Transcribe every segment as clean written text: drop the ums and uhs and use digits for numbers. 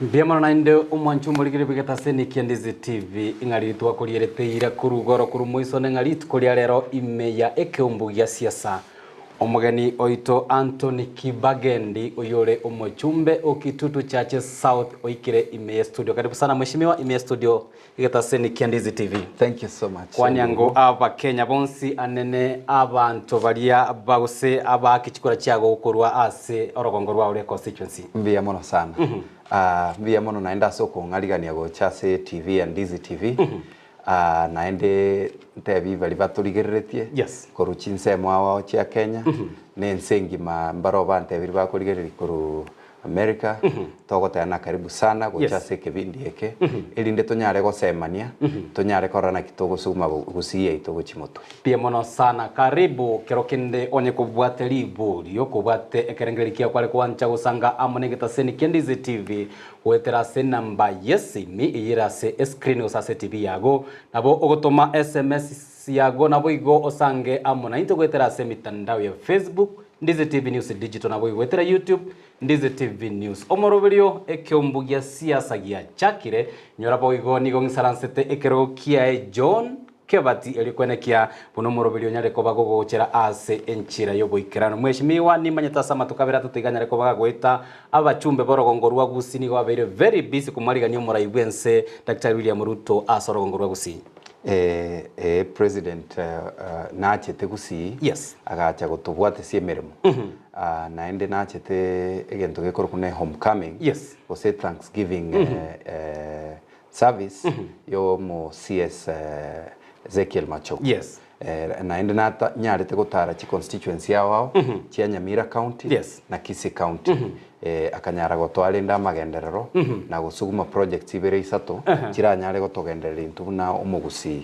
Mbuya mono naende omwancho omorigeri bw'egetaseni kia Ndizi TV, ng'a riria twakorierete eira korwa igoro korwa moisone ng'a rituko ria rero ime ya ekeumbu gia siasa. Omogeni oito Anthony Kibagendi oyore omochumbe o Kitutu Chache South oikire ime ye studio. Karibu sana mheshimiwa ime ye studio egetaseni kia Ndizi TV. Thank you so much. Kwania ngo Abakenya bonsi anene abanto baria bagose abaake chikura chiago korwa ase orogongo rwao rwe constituency. Mbuya mono sana. Ah, mbuya mono naende ase okong'arigania gocha ase TV ya Ndizi TV. Ah, naende ntebi baria batorigereretie Yes. korwa chinsemo ao ao chia Kenya, na ense engima mbaro bantebirie bakorigereria korwa America, togotebana karibu sana gocha Yes. ase ekebindi eke, erinde tonyare gosemania, tonyare korora naki togosuguma gusii yaito gochia motwe. Mbuya mono sana. Karibu kero kende onye kobwate riborio, kobwate ekerengererio kiao kware koancha gosanga amo negetaseni kia Ndizi TV goetera ase enamba yesimi eyio ere ase escreen gose ase TV yago. Nabo ogotoma sms yago naboigo osange amo naintwe goetera ase emitandao ya Facebook, Ndizi TV News Digital naboigo goetera YouTube, Ndizi TV News. Omoroberio ekeombu gia siasa giachakire, nyora boigo nigo ng'isaransete ekerogo kiae John Kebati erio kwenekia buna omoroberio onyare koba gogochera ase enchera y'oboikeranu. Mweshimiwa, nimanyete ase amatuko abere atato iga anyare koba gagoeta abachumbe b'orogongo rwa Gusii nigo babeire very busy komwarigania omorai bw'ense Daktari William Ruto ase orogongo rwa Gusii. Ee, ee, President nachete Gusii, Yes. agacha gotobwatesia emeremo. Ah, naende nachete egento gekorokwa ne homecoming, Yes. gose thanksgiving eh, service yomo CS Ezekiel Machogu. Yes. Naende nanyarete gotara chi constituency ao ao chia Nyamira County Yes. na Kisii County. Akanyara gotoa rende amagenderero na gosuguma projects ibere isato chiranyare gotogendereria intwe buna omogusii.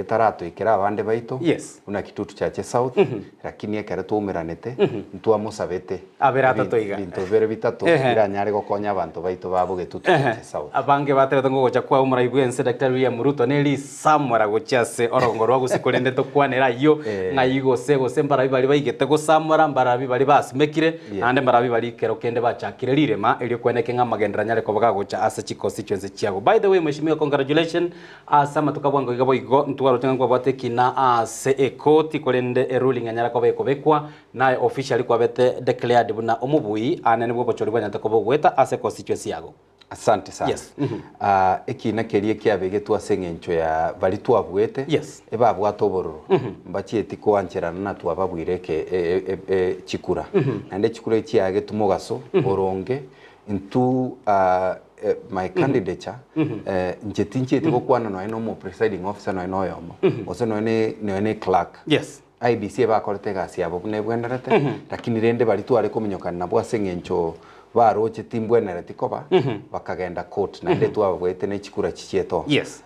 Taratoikera abande baito Yes. buna Kitutu Chache South lakini ekero twaumeranete ntwamosabete Abere atato iga. ebinto bibere bitato biranyare gokonya abanto baito ba Bogetutu Chache South. Abange batebete ngogocha kwa omorai bw'ense Daktari William Ruto ne risamora gochia ase orogongo rwa Gusii korende tokwanere ayio ng'ai gose gose mbarabi baria baigete gosamora mbarabi baria basimekire naende mbarabi baria kero kende bachakire rirema erio kweneke ng'a amagenderero anyare koba gagocha ase chi constituency chiabo. By the way Mheshimiwa congratulations Ase amatuko a bwango iga boigo ntwaroche ng'a nkwabwate ekina ase ekoti, korende eruling enyare koba ekobekwa, naye officially kwabete declared buna omobui anene bw'obochori bwanyarete koba ogoeta ase constituency yago. Asante sana. Yes. Mhm. Ah, ekina keria kiabegetwe ase eng'encho ya baria twabuete, Yes. ebabwate obororo, mbachieti koancherana na twababuire eke e- e- e- chikura. Naende chikura echi chiagetwe mogaso oronge, Intwo my candidature inche tinchieti gokwana nonya na omo presiding officer nonya na oyomo gose nonya ne nonya ne clerk. Yes. IEBC ebakorete egasi yabo buna ebwenerete lakini rende baria tware kominyokana nabwo ase eng'encho baroche timbwenereti koba bakagenda court naende twababwate ne chikura chichiete oo. Yes.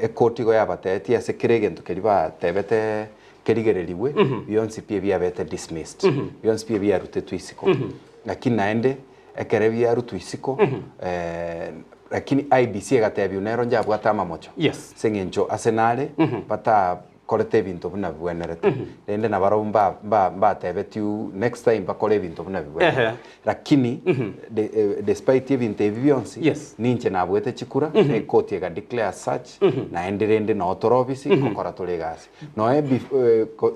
Ecourt igo yabatebetie ase kera egento keria batebete kerigererigwe bionsi pi ebiabete dismissed bionsi pi ebiarutetwe isiko. Lakini naende ekero ebiarutwe isiko lakini IEBC egatebia nero njabwate amamocho Yes. ase eng'encho ase nare batakorete ebinto buna bibwenerete rende nabarobwo mba mba mbatebetiu next time bakore ebinto buna bibwenerete Ehe. lakini de despite ebinto ebi bionsi Yes. ninche nabuete chikura na ekoti ega declare as such naende rende noo tore ofisi gokora tore egasi. Nonya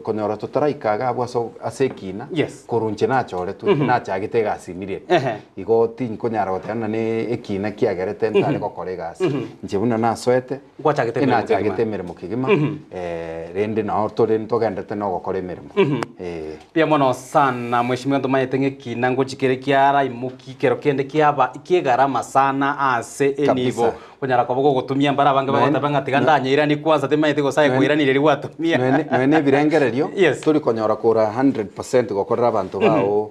konyora totaraika iga abwo ase ekina, Yes. korwa inche nachoretwe, nachagete egasi immediately. Ehe. Igo tinkonyara goteba ng'a ne ekina kiagerete ntare gokora egasi. Inche buna nasoete, Nkwachagete emeremo nachagete kegima. emeremo kegima, rende nao tore ntogenderete na ogokora emeremo. Eh. Mbuya mono sana mweshimiwa ntomanyete ng'a ekina ngochi kere kiaraimoki kero kende kiaba kiegarama sana ase enibo Kabisa. Onyara koba ogogotumia mbare abange bagoteba ng'a tiga ndanyeiranie kwanza timanyeti gose aye koirania riria gwatumia. Nonya na ebirengererio Yes. tori konyora kora 100% gokorera abanto bao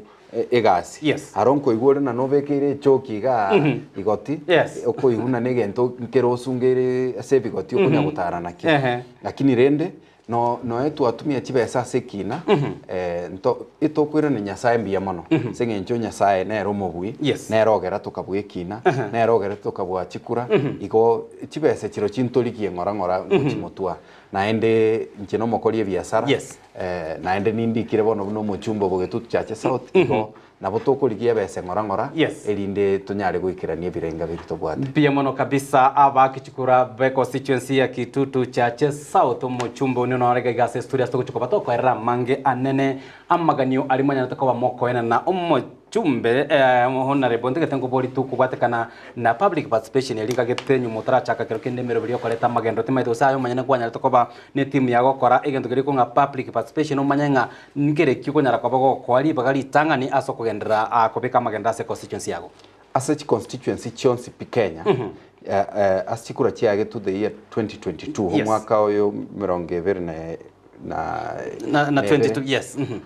egasi. Yes. Aro nkoigwa ore na nobekeire echoki igaa igoti, Yes. okoigwa buna na egento nkere osungeire ase ebigoti okonya gotara nakio. Ehe. Lakini rende No, noe twatumia chibesa ase ekina, nto, etokoirania Nyasae mbuya mono, ase eng'encho Nyasae nere omobui, Yes. nere ogera tokabua ekina, nere ogera tokabua chikura, igo chibesa chirochio ntorigie ng'ora ng'ora ngochimotwa. Naende inche nomokori ebiasara, Yes. Naende nindikire bono buna omochumba o Bogetutu Chache South, igo nabo tokorigia ebesa ng'ora ng'ora, Yes. erinde tonyare goikerania ebirenga biria tobwate. Mbuya mono kabisa abakichukura be constituency ya Kitutu Chache South omochumba onio nore iga iga ase estudio ase togochia koba tokoerera amange anene amaganio aria mwanyarete koba mokoenana omochumbe eh, honorable ntagete nkobori tu kobwatekana na public participation eria ngagete nyuma otarachaka kero kende emeroberi yokoreta amagendo timaete gose aye omonyene kwanyarete koba ne team ya gokora egento keria kong'a public participation omanye ng'a nkereki okonyara koba gokoa ribaga ritang'ani ase okogenderera aa kobeka amagendo ase constituency yago. Ase chiconstituency chionsi pi Kenya, ase chikura chiage to the year 2022, Yes. omwaka oyo emerongo ebere na na Na, na na ebere, 22 yes. mhm.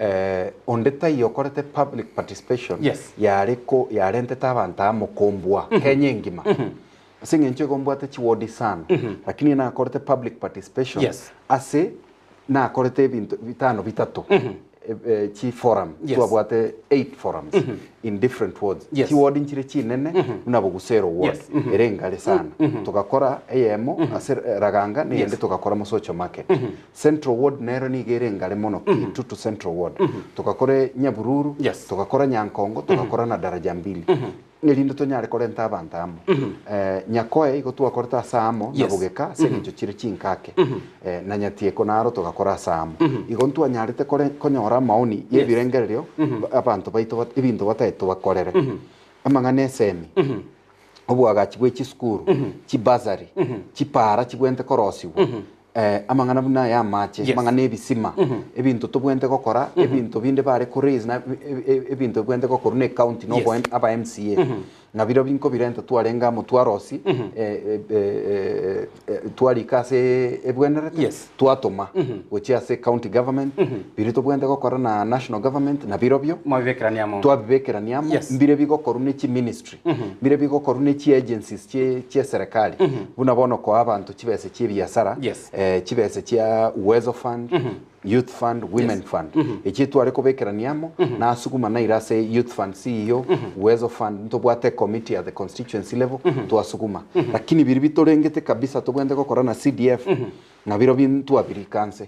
onde taiyo okorete public participation Yes. yare ko yarentete abanto amo kombua Kenya engima. Ase eng'encho igo mbwate chiward isano, lakini nakorete public participation Yes. ase nakorete ebinto bitano bitato chi forum Yes. twabwate eight forums in different wards Yes. chiward nchire chinene buna Bogusero ward Yes. ere engare sana togakora eyemo ase Raganga na eyende Yes. togakora Mosocho Market Central ward nero nigo ere engare mono Kitutu Central ward togakora Nyabururu Yes. togakora Nyankongo togakora na Daraja Mbili Erinde tonyare korenta abanto amo. Nyakoe igo twakorete ase amo na Yes. bogeka ase engencho chire chinkake. Na nyatieko naro togakora ase amo. Igo ntwanyarete kore konyora amaoni y'ebirengererio abanto baito bat ebinto batagete tobakorere. Amang'ana esemi, oboagachi bwe chisukuru, chibursary, chipaara chibwenerete korosigwa, amang'ana buna aya amache, Yes. amang'ana ebisima, ebinto tobwenerete gokora, ebinto binde bare ko raise na ebinto bibwenerete gokorwa na ecounty na Yes. obo aba MCA. Ng'a birobio nkobirenta twarenge amo twarosi twarika ase ebwenerete, Yes. twatoma gochia ase county government, biria tobwenerete gokora na national government na birobio, Mwabibekerania amo. twabibekerania amo, Yes. mbire bigokorwa ne chiministry, mbire bigokorwa ne chiagencies chie chieserekari, buna bono koa abanto chibesa chi'ebiasara, Yes. chibesa chia Uwezo Fund, Youth Fund, Women Yes. Fund. Echi tware kobekerania amo, nasuguma naira ase Youth Fund CEO, Uwezo Fund, ntobwate ecommittee at the constituency level, twasuguma. Lakini biria bitorengete kabisa tobwenerete gokora na CDF, na birobio ntwabirika nse.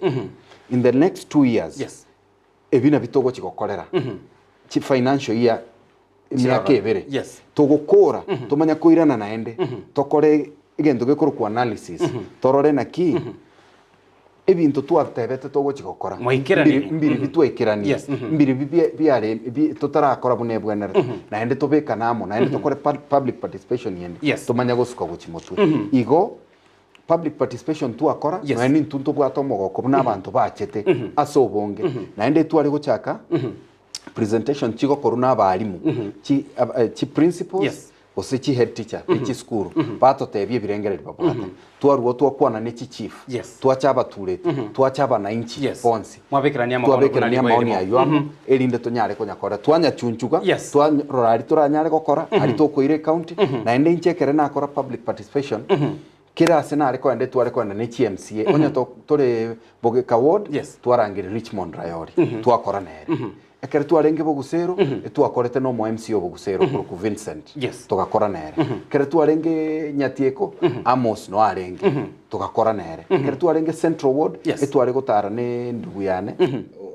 In the next 2 years, Yes. ebi nabio togochi gokorera chi financial year emiaka Chiroba. ebere Yes. togokora tomanya koirana naende tokore egento gekorokwa analysis torore naki ebinto twatebete togochi gokora Mwaikeranirie. Mbiri- mbiri bitwaikeranie Yes. Mbiri bibie- biare bi- totarakora buna ebwenerete naende tobekane amo naende tokore public participation yende Yes. tomanya gosuka gochi motwe igo Public participation twakora Yes. nonya nintwe ntobwate omogoko buna abanto bachete ase obonge naende tware gochaka presentation chigokorwa na abalimu chi, ab- eh, chi principals Yes. gose chi head teacher be chisukuru batotebia ebirengererio babwate twarwa twakwana ne chi chief Yes. twacha abatureti twacha abananchi Yes. bonsi Mwabekerania amaono buna twabekerania ribo amaoni erimo. aywo amo erinde tonyare konyakora twanyachunchuga Yes. twarora aria toranyare gokora aria tokoira ecounty naende inche ekere nakora public participation Kera ase nare kogenda etware kogenda ne chi MCA onye to tore Bogeka ward Yes. twarangeria Richmond Rayori twakora nere. Ekero twarenge Bogusero etwakorete na omo MCA o Bogusero okorokwa Vincent Yes. togakora nere. Ekero twarenge Nyatieko Amos no arenge togakora nere. Ekero twarenge Central ward Yes. etware gotara ne endugu yane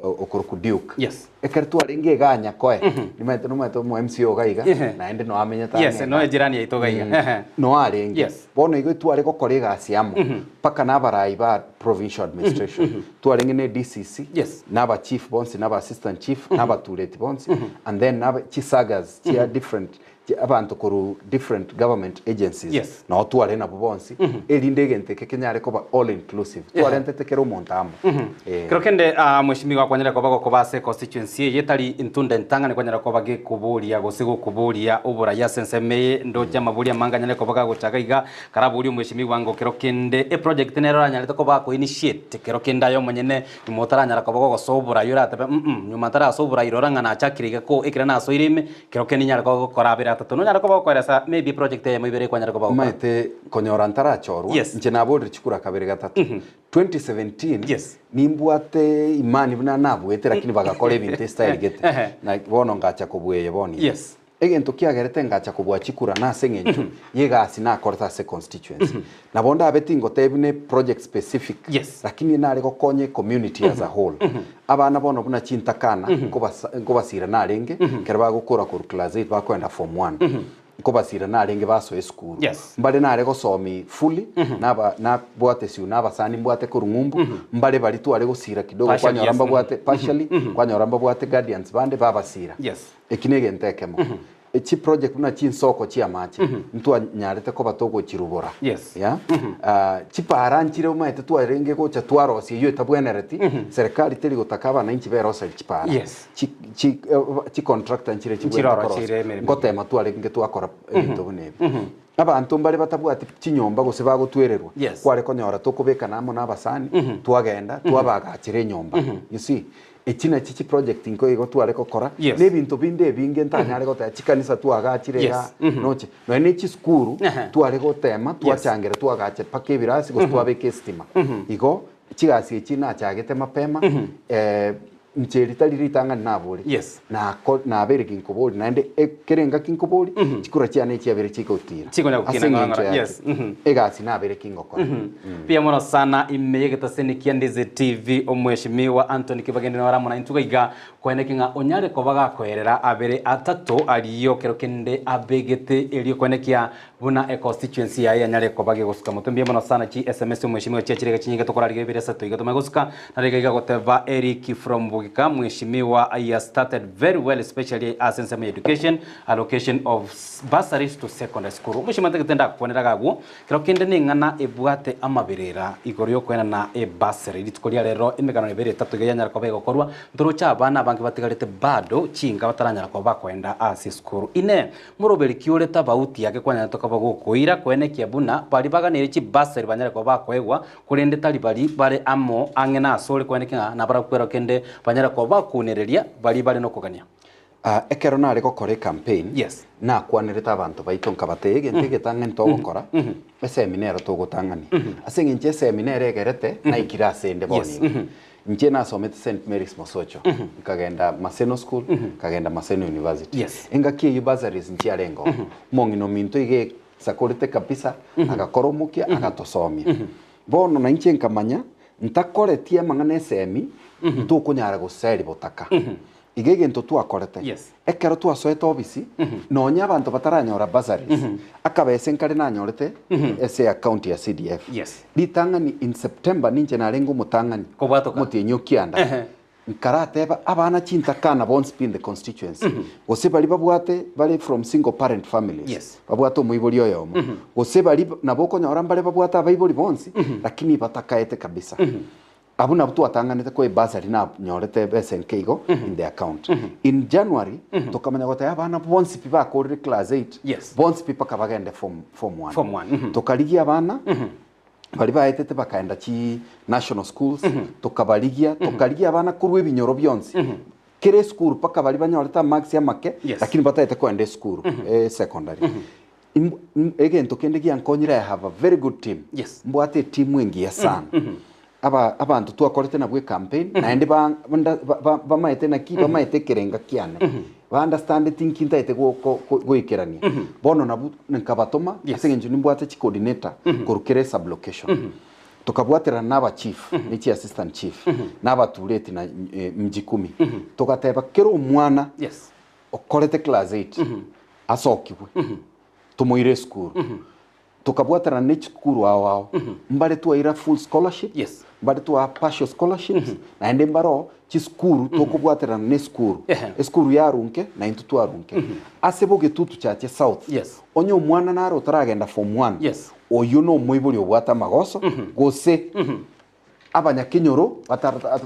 o- okorokwa Duke. Yes. Ekero twarenge igaa Nyakoe, nimaete nomaete omo MCA iga iga, Ehe. naende no amenyete Yes, ang'e no igaa. ejirani yaito iga iga. Ehe. No arenge. Yes. Bono igo tware gokora egasi amo, mpaka na abarai ba provincial administration. Twarenge na DCC, Yes. na aba chief bonsi, na aba assistant chief, na abatureti bonsi, and then na chisagas chia different, chi- abanto korwa different government agencies. Yes. Nao tware nabwo bonsi, erinde egento eke kenyare koba all inclusive. Twarentete kera omonto amo. Eh. Kero kende ah, mweshimiwa kwanyare koba gokoba ase constituency eye etari intunda entang'ani kwanyara koba gekoboria gose gokoboria oboraia ase ensemo eye ndoche amaboria amange anyare koba gagochaka iga karaborie omweshimiwa ngo kero kende eproject nere oranyarete koba ako initiate kero kende aye omonyene nyuma otaranyara koba gogosoa oborai oratebe mm nyuma ntarasoa oborai rora ng'a nachakire iga ko ekero nasoire ime kero kende ninyare koba gokora abere atato nonyare koba gokoeresa maybe eproject eyemo ibere kwanyare koba gokora. Omanyete konyora ntarachorwa, Yes. inche naborire chikura kabere gatato. 2017 Yes. nimbwate imani buna nabuete lakini bagakora ebinto estyle gete Ehe. na bono ngacha kobua eye bono iga. Yes. Egento kiagerete ngacha kobua chikura nase eng'encho y'egasi nakorete ase constituency. Nabo ndabe tingotebi ne project specific, Yes. lakini nare gokonya ecommunity as a whole. Abana bono buna chintakana nkobasa nkobasira narenge ekero bagokora korwa class eight bakoenda form one. Nkobasira narenge basoa esukuru. Yes. Mbare nare gosomi fully, naba nabwate siu na abasani mbwate korwa ng'umbu, mbare baria tware gosira kidogo Partially, kwanyora yes. mbabwate partially, kwanyora mbabwate guardians bande babasira. Yes. Eki negento ekemo. Chiproject buna chinsoko chi'amache ntwanyarete koba togochirubora. Yes. Yeah? Ah, chipara nchire omanyete twarenge gocha twarosia eyio etabwenereti, serikali teri gotaka abananchi beroseri chipara. Yes. Chi, chi, eh, chicontractor nchire Nchire chibwenerete oro korosia. chire emeremo. Ngotema twarenge twakora ebinto buna ebi. Abanto mbare batabwati chinyomba gose bagotwererwa, Yes. kware konyora tokobekana amo na abasani, twagenda twabagachera enyomba. You see? Echi nachi chiproject inko igo tware gokora, Yes. na ebinto binde ebinge ntanyare goteba chikanisa twagachire igaa, Yes. noche. Nonya ne chisukuru, Ehe. tware gotema, twachangera twagacha mpaka ebirasi gose twabeka esitima. Igo, chigasi echi nachagete mapema, inche eri tari ritang'ani nabore, Yes. nako nabeire ginkoboria naende ekero engaki nkoboria, chikura chiane chiabere chigotira. Chikonya gokina Ase ng'ora eng'encho ng'ora, yaki, yes. egasi nabere kingokora. Mbuya mono sana ime y'egetaseni kia Ndizi TV omweshimiwa Anthony Kibagende nore amo naintwe iga koeneki ng'a onyare koba gakoerera abere atato ario kero kende abegete erio koenekia buna econstituency yaye yanyare koba gegosuka motwe. Mbuya mono sana chi sms omweshimiwa chiachire iga chinyinge tokorarigia ibere isato iga tomanye gosuka nare iga iga goteba Eric from Bugika mweshimiwa I has started very well especially ase ensemo ya education allocation of bursaries to secondary school. Omweshimiwa ntagete ndakwanera iga agwo Kero kende neng'ana ebwate amaberera igoro y'okoenana ebasari. Rituko ria rero emegano ebere etato iga yanyara koba egokorwa, ntoroche abana abange batigarete bado chinka bataranyara koba bakoenda ase esukuru. Inee! Moroberi ki ore tabauti yake kwanyarete koba gokoira koenekia buna baria baganeire chibasari banyare koba bakoegwa, korende tari baria bare amo ang'e nasore koenekia ng'a nabarabwo kero kende banyare koba bakunereria baria bare nokogania? Ekero nare gokora ecampaign, Yes. nakwanerete abanto baito nkabatebia egento egetang'ani togokora, esemi nero togotang'ania. Ase eng'encho esemi nere egerete, naikire ase ende bono Yes. iga. Inche nasomete St Mary's Mosocho, nkagenda Maseno School, nkagenda Maseno University. Yes. Engaki eyio bursaries nchiarenge oo. Omong'ina ominto iga esakorete kabisa, agakora omokia, agatosomia. Bono nainche nkamanya, ntakoretie amang'ana esemi, ntokonyara goseria botaka. Iga egento twakorete, Yes. ekero twasoete obisi, nonya abanto bataranyora bursaries, akabese nkare nanyorete ase account ya CDF. Yes. Ritang'ani in September ninche narenge omotang'ani, Kobwatoka. omotienyi o kianda, Ehe. nkarateba abana chintakana bonsi pi in the constituency, gose baria babwate bare from single parent families, Yes. babwate omoibori oyomo, gose baria nabo okonyora mbare babwate abaibori bonsi, lakini batakaete kabisa. Abwo nabwo twatang'anete koa ebursary nanyorete ebesa enke igo in the account. In January tokamanya goteba abana bonsi pi bakorire class eight, Yes. bonsi pi mpaka bagende form, form one. Form one, mhm. Tokarigia abana baria baetete bakaenda chi national schools, tokabarigia, tokarigia abana korwa ebinyoro bionsi. Kera esukuru mpaka baria banyorete amarks amake, Yes. lakini bataete koenda esukuru, esecondary. Egento kende giankonyire I have a very good team. Yes. Mbwate etimu engiya sana. Aba abanto twakorete nabwo ecampaign naende ba nda ba ba bamaete naki bamaete ekerenga kiane. Ba understandeti nki ntaete go go go goikerania. Bono nabwo nkabatoma Yes. ase eng'encho nimbwate chicoordinator korwa kera esublocation. Tokabwaterana na abachief ne chiassistant chief na abatureti na mji kumi. Togateba kera omwana Yes. okorete class eight asokigwe tomoire esukuru tokabwaterana ne chisukuru ao ao mbare twaira full scholarship Yes. mbare twaa partial scholarships naende mbaro chisukuru tokobwaterana ne esukuru Ehe. esukuru yarunke na intwe twarunke ase bogetutu chache south Yes. onye omwana nare otaragenda form one Yes. oyio na omoibori obwate amagoso gose Abanyakenyoro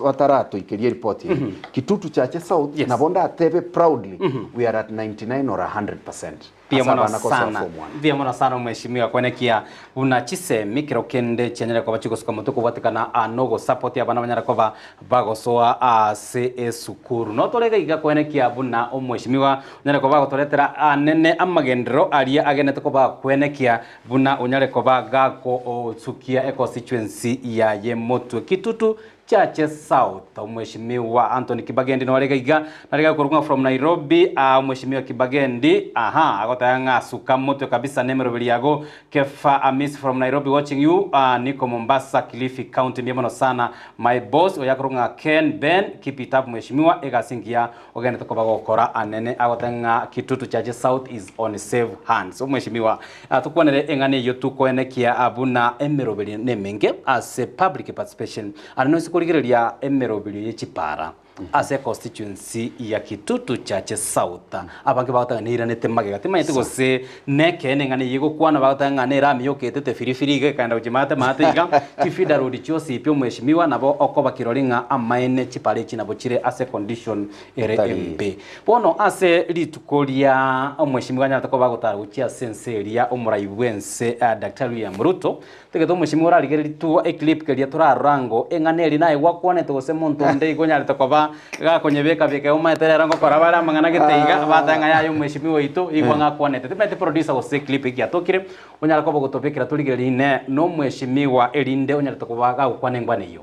bataratoikeria eripoti eye, Kitutu Chache South Yes. nabo ndatebe proudly we are at 99 or 100% Mbuya ase mono abana gosoa sana, form one. mbuya mono sana omweshimiwa kwenekia buna chisemi kero kende chianyare koba chigosuka motwe kobwatekana aa nogosapoti abana banyare koba bagosoa ase esukuru. Notore iga iga kwenekia buna omweshimiwa onyare koba agotoretera anene amagenderero aria agenete koba kwenekia Buna onyare koba gakosukia econstituency yaye motwe. Kitutu Chache South. Omweshimiwa Anthony Kibagendi nore iga iga, nare iga korwa ng'a from Nairobi, ah Omweshimiwa Kibagendi, aha, agoteba ng'a suka motwe kabisa nemeroberi yago. Kefa Amisi from Nairobi watching you, ah niko Mombasa Kilifi County mbuya mono sana my boss, oyo akorwa ng'a Ken Ben, keep it up mweshimiwa, egasi engiya ogenderete koba gokora anene, agoteba ng'a Kitutu Chache South is on safe hands. Omweshimiwa, ah tokwanere eng'ana eyio tokoenekia buna emeroberi nemenge ase public participation. Aria noise korigereria emeroberio ye chipara ase econstituency ya Kitutu Chache South. Abange bagoteba ng'a neiranete magega. Timanyeti gose nekeene ng'a neye egokwana bagoteba ng'a nerami yoketete firifiri iga ekaenda gochia maate maate iga. Chifeeder road chionsi pi omweshimiwa nabo okoba kirori ng'a amaene chipara echi nabo chire ase condition ere Tari. embe. Bono ase rituko ria omweshimiwa anyarete koba agotara gochia ase ense eria omorai bw'ense Daktari William Ruto, Tagete omochimi orarigererie tu eclip keria torarora ngo eng'ana eria naye gwakwanete gose monto onde igo onyarete koba gakonyebeka beka omanyete rero ngokora bare amang'ana gete iga bateba ng'a yaya omweshimiwa oito igwa ng'a akwanete. Timanyeti producer gose clip eki giatokire onyare koba ogotobekera torigererie inee nomweshimiwa erinde onyarete koba gagokwana engwana eyio.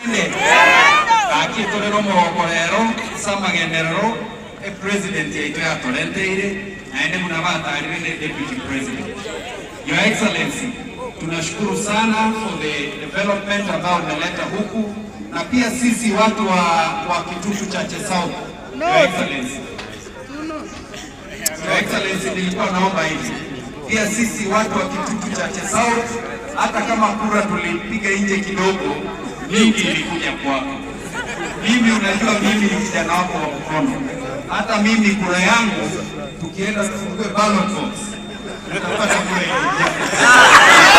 Gaki tore nomogoko rero ase amagenderero e president yaito yatorenteire naende buna batarire ne deputy president. Your Excellency tunashukuru sana for the development ambayo umeleta huku na pia sisi watu wa, wa Kitutu Chache South. Your Excellency. Your Excellency, nilikuwa naomba hivi pia sisi watu wa Kitutu Chache South, hata kama kura tulipiga nje kidogo, mingi ilikuja kwako. Mimi unajua, mimi ni kijana wako wa mkono. Hata mimi kura yangu tukienda tufungue ballot box tutapata kura inaingia.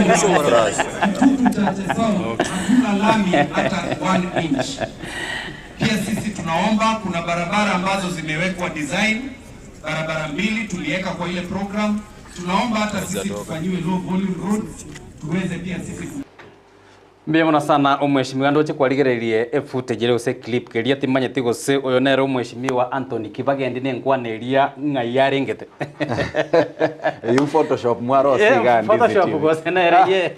Kitutu Chache South hatuna lami hata 1 inch. Pia sisi tunaomba, kuna barabara ambazo zimewekwa design, barabara mbili tuliweka kwa ile program. Tunaomba hata sisi tufanyiwe low volume roads tuweze pia sisi ku Mbuya mono sana omweshimiwa ndoche kwarigererie efootage ere gose eclip keria timanyeti gose oyo nere omweshimiwa Anthony Kibagendi nenkwana eria ng'ai arengete. Eyio photoshop mwarosia iga Ndizi Photoshop TV. gose nere ye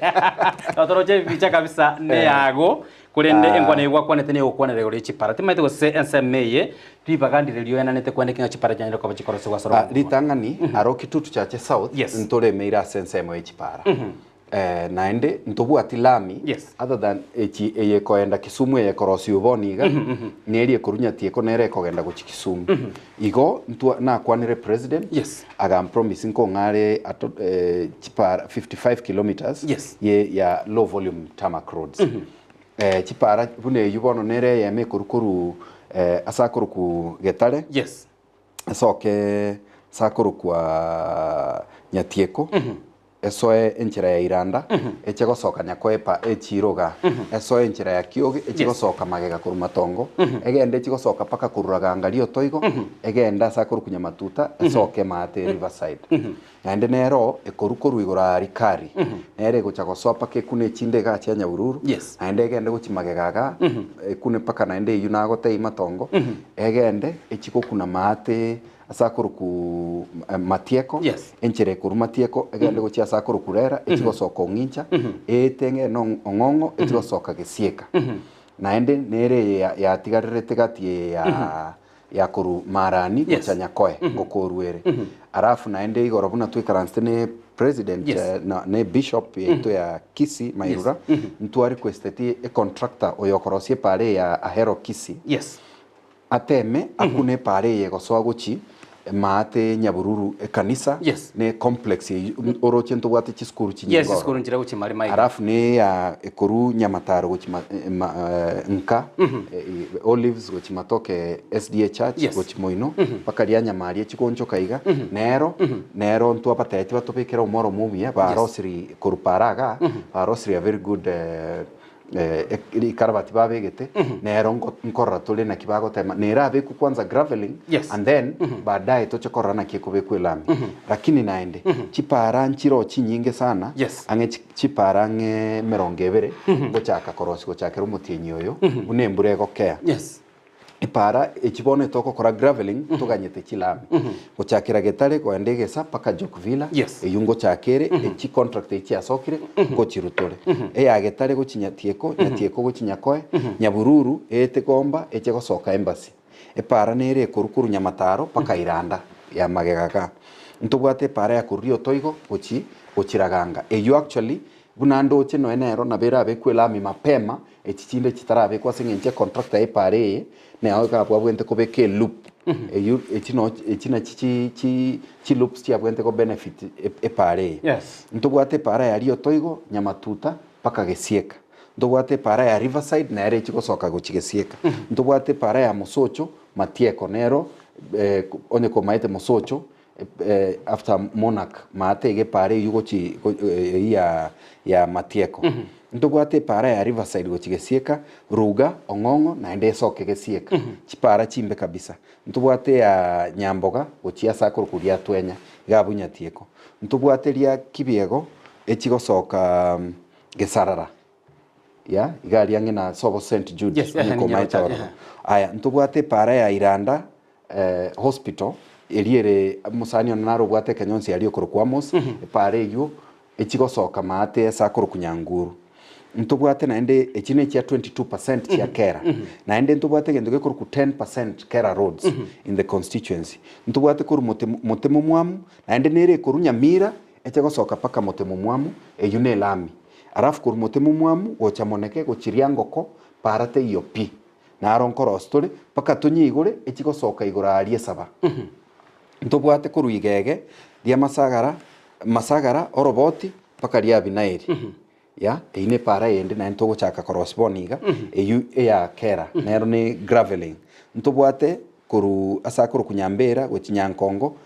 totoroche ebicha kabisa neyago Korende enkwana eyio gwakwanete ney'ogokwanera igoro ye chipara. Timanyeti gose ensemo eye ribaga ndire rioenanete kwene ki ng'a chipara chianyare koba chikorosigwa ase Ah, orogongo rwa. ritang'ani aro Kitutu Chache South Yes. ntoremeire ase ensemo ye chipara eh, naende ntobwati lami Yes. other than echi eye ekoenda Kisumu eye ekorosiwa bono iga neri ekorwa Nyatieko nere ekogenda gochia Kisumu igo ntwa nakwanire president Yes. agampromise nkong'are ato eh, chipara 55 kilometers Yes. ye ya low volume tarmac roads eh, chipara buna eywo bono nere eyemo ekorwa korwa eh, ase akorokwa Getare Yes. esoke ase akorokwa Nyatieko esoe enchera ya Iranda eche gosoka Nyakoepa echiro igaa esoe enchera ya Kioge eche Yes. gosoka magega korwa Matongo egende echi gosoka mpaka korwa Raganga Riotoigo egende ase akorokwa Nyamatuta esoke Maate Riverside Naende nero ekorwa korwa igoro aa rikari, nere egocha gosoa mpaka ekune echinde igaa chia nyabururu, Yes. naende egende gochia magega igaa, ekune mpaka naende eywo nagotebia matongo, egende echie gokuna maate ase akorokwa matieko, Yes. enchera ekorwa matieko, egende gochia ase akorokwa rera, echie gosoka ong'incha, eete eng'ende ong'ong'o, echie gosoka gesieka. Naende nere eye yatigarerete gati eye ya ya korwa Marani Yes. gocha Nyakoe ngokorwa ere. Alafu naende igoro buna twaikaransete ne president Yes. eh, na, ne bishop yaito ya Kisii Mairura ntwa requesteti econtractor oyo okorosia epara eye ya Ahero Kisii Yes. ateme akune epara eye egosoa gochi maate Nyabururu ekanisa Yes. ne complex eyio oroche ntobwate chisukuru chinyinge Yes, ororo. chisukuru nchire gochia mari maiga. Alafu neya ekoru Nyamataro gochia ma, ma, eh, nka eh, Olives gochia Matoke SDA Church Yes. gochia Moino mpaka ria Nyamaria chigonchoka iga nero nero ntwabatebetie batobekere omoro omuya barosiri korwa para igaa barosiri a very good eh, eh, rikarabati babegete nero nko- nkorora tore naki bagotema nerabekwe kwanza graveling Yes. and then baadaye toche korora naki ekobekwa elami lakini naende chipara nchiroo chinyinge sana Yes. ang'e chi- chipara ang'e emerongo ebere ngochaka korosia gochakera omotienyi oyo buna embura egokea Yes. Epaara echi bono etogokora gravelling toganyete chilami. Gochakera Getare goenda Egesa mpaka Jokvilla Yes. eywo ngochaka ere echi contract echi chiasokire ngochirutore. Eya Getare gochia Nyatieko, Nyatieko gochia Nyakoe, Nyabururu eete Gomba eche gosoka Embassy. Epaara nere ekoru korwa Nyamataro mpaka Iranda ya magega igaa. Ntobwate epaara ya korwa Riotoigo gochi gochiraganga eywo actually Buna ndoche nonya nero nabo erabekwe elami mapema, echi chinde chitarabekwa ase eng'encho econtractor y'epaara eye nero iga abwabwente kobeka eloop eywo echi no echi nachi chi chi chiloops chiabwente go benefit epaara eye. Yes. Ntobwate epaara ya Riotoigo, Nyamatuta mpaka Gesieka. Ntobwate epaara ya Riverside nere echi gosoka gochia Gesieka. Ntobwate epaara ya Mosocho, Matieko nero onye komaete Mosocho After Monarch maate iga epaara eywo gochi eywo ya ya Matieko. Ntobwate epaara ya Riverside gochi Gesieka, Ruga, Ong'ong'o naende esoke Gesieka. Chipaara chimbe kabisa. Ntobwate eya Nyamboga gochia ase akorokwa Riatwenya iga abwo Nyatieko. Ntobwate ria Kibiego echigosoka Gesarara. Ya, iga aria ang'e na sobo St. Jude, Yes, ehe, onye komaete ninyeroche, ororo. ehe. Aya, ntobwate epaara ya Iranda eh, hospital, eria ere omosani one nare obwate ekenyonsi aria okorokwa Amos, epaara eywo echigosoka maate ase akorokwa Nyanguru. Ntobwate naende echi ne chia 22% chia Kera. Naende ntobwate egento gekorokwa 10% Kera roads in the constituency. Ntobwate korwa mote Motemomwamu, naende nere ekorwa Nyamira eche gosoka mpaka Motemomwamu, eywo ne elami. Alafu korwa Motemomwamu gocha Moneke gochia Riangoko para teiyo pi. Naro nkorosi tore mpaka tonyeigore echi gosoka igoro aaria esaba. Ntobwate korwa igege ria Masagara, Masagara, oroboti mpaka ria Abinaeri. Ya, eyio ne para eyende naende togochaka korosia bono iga, eyio eya kera, nero ne gravelling. Ntobwate korwa ase akorokwa Nyambera gochia Nyankongo,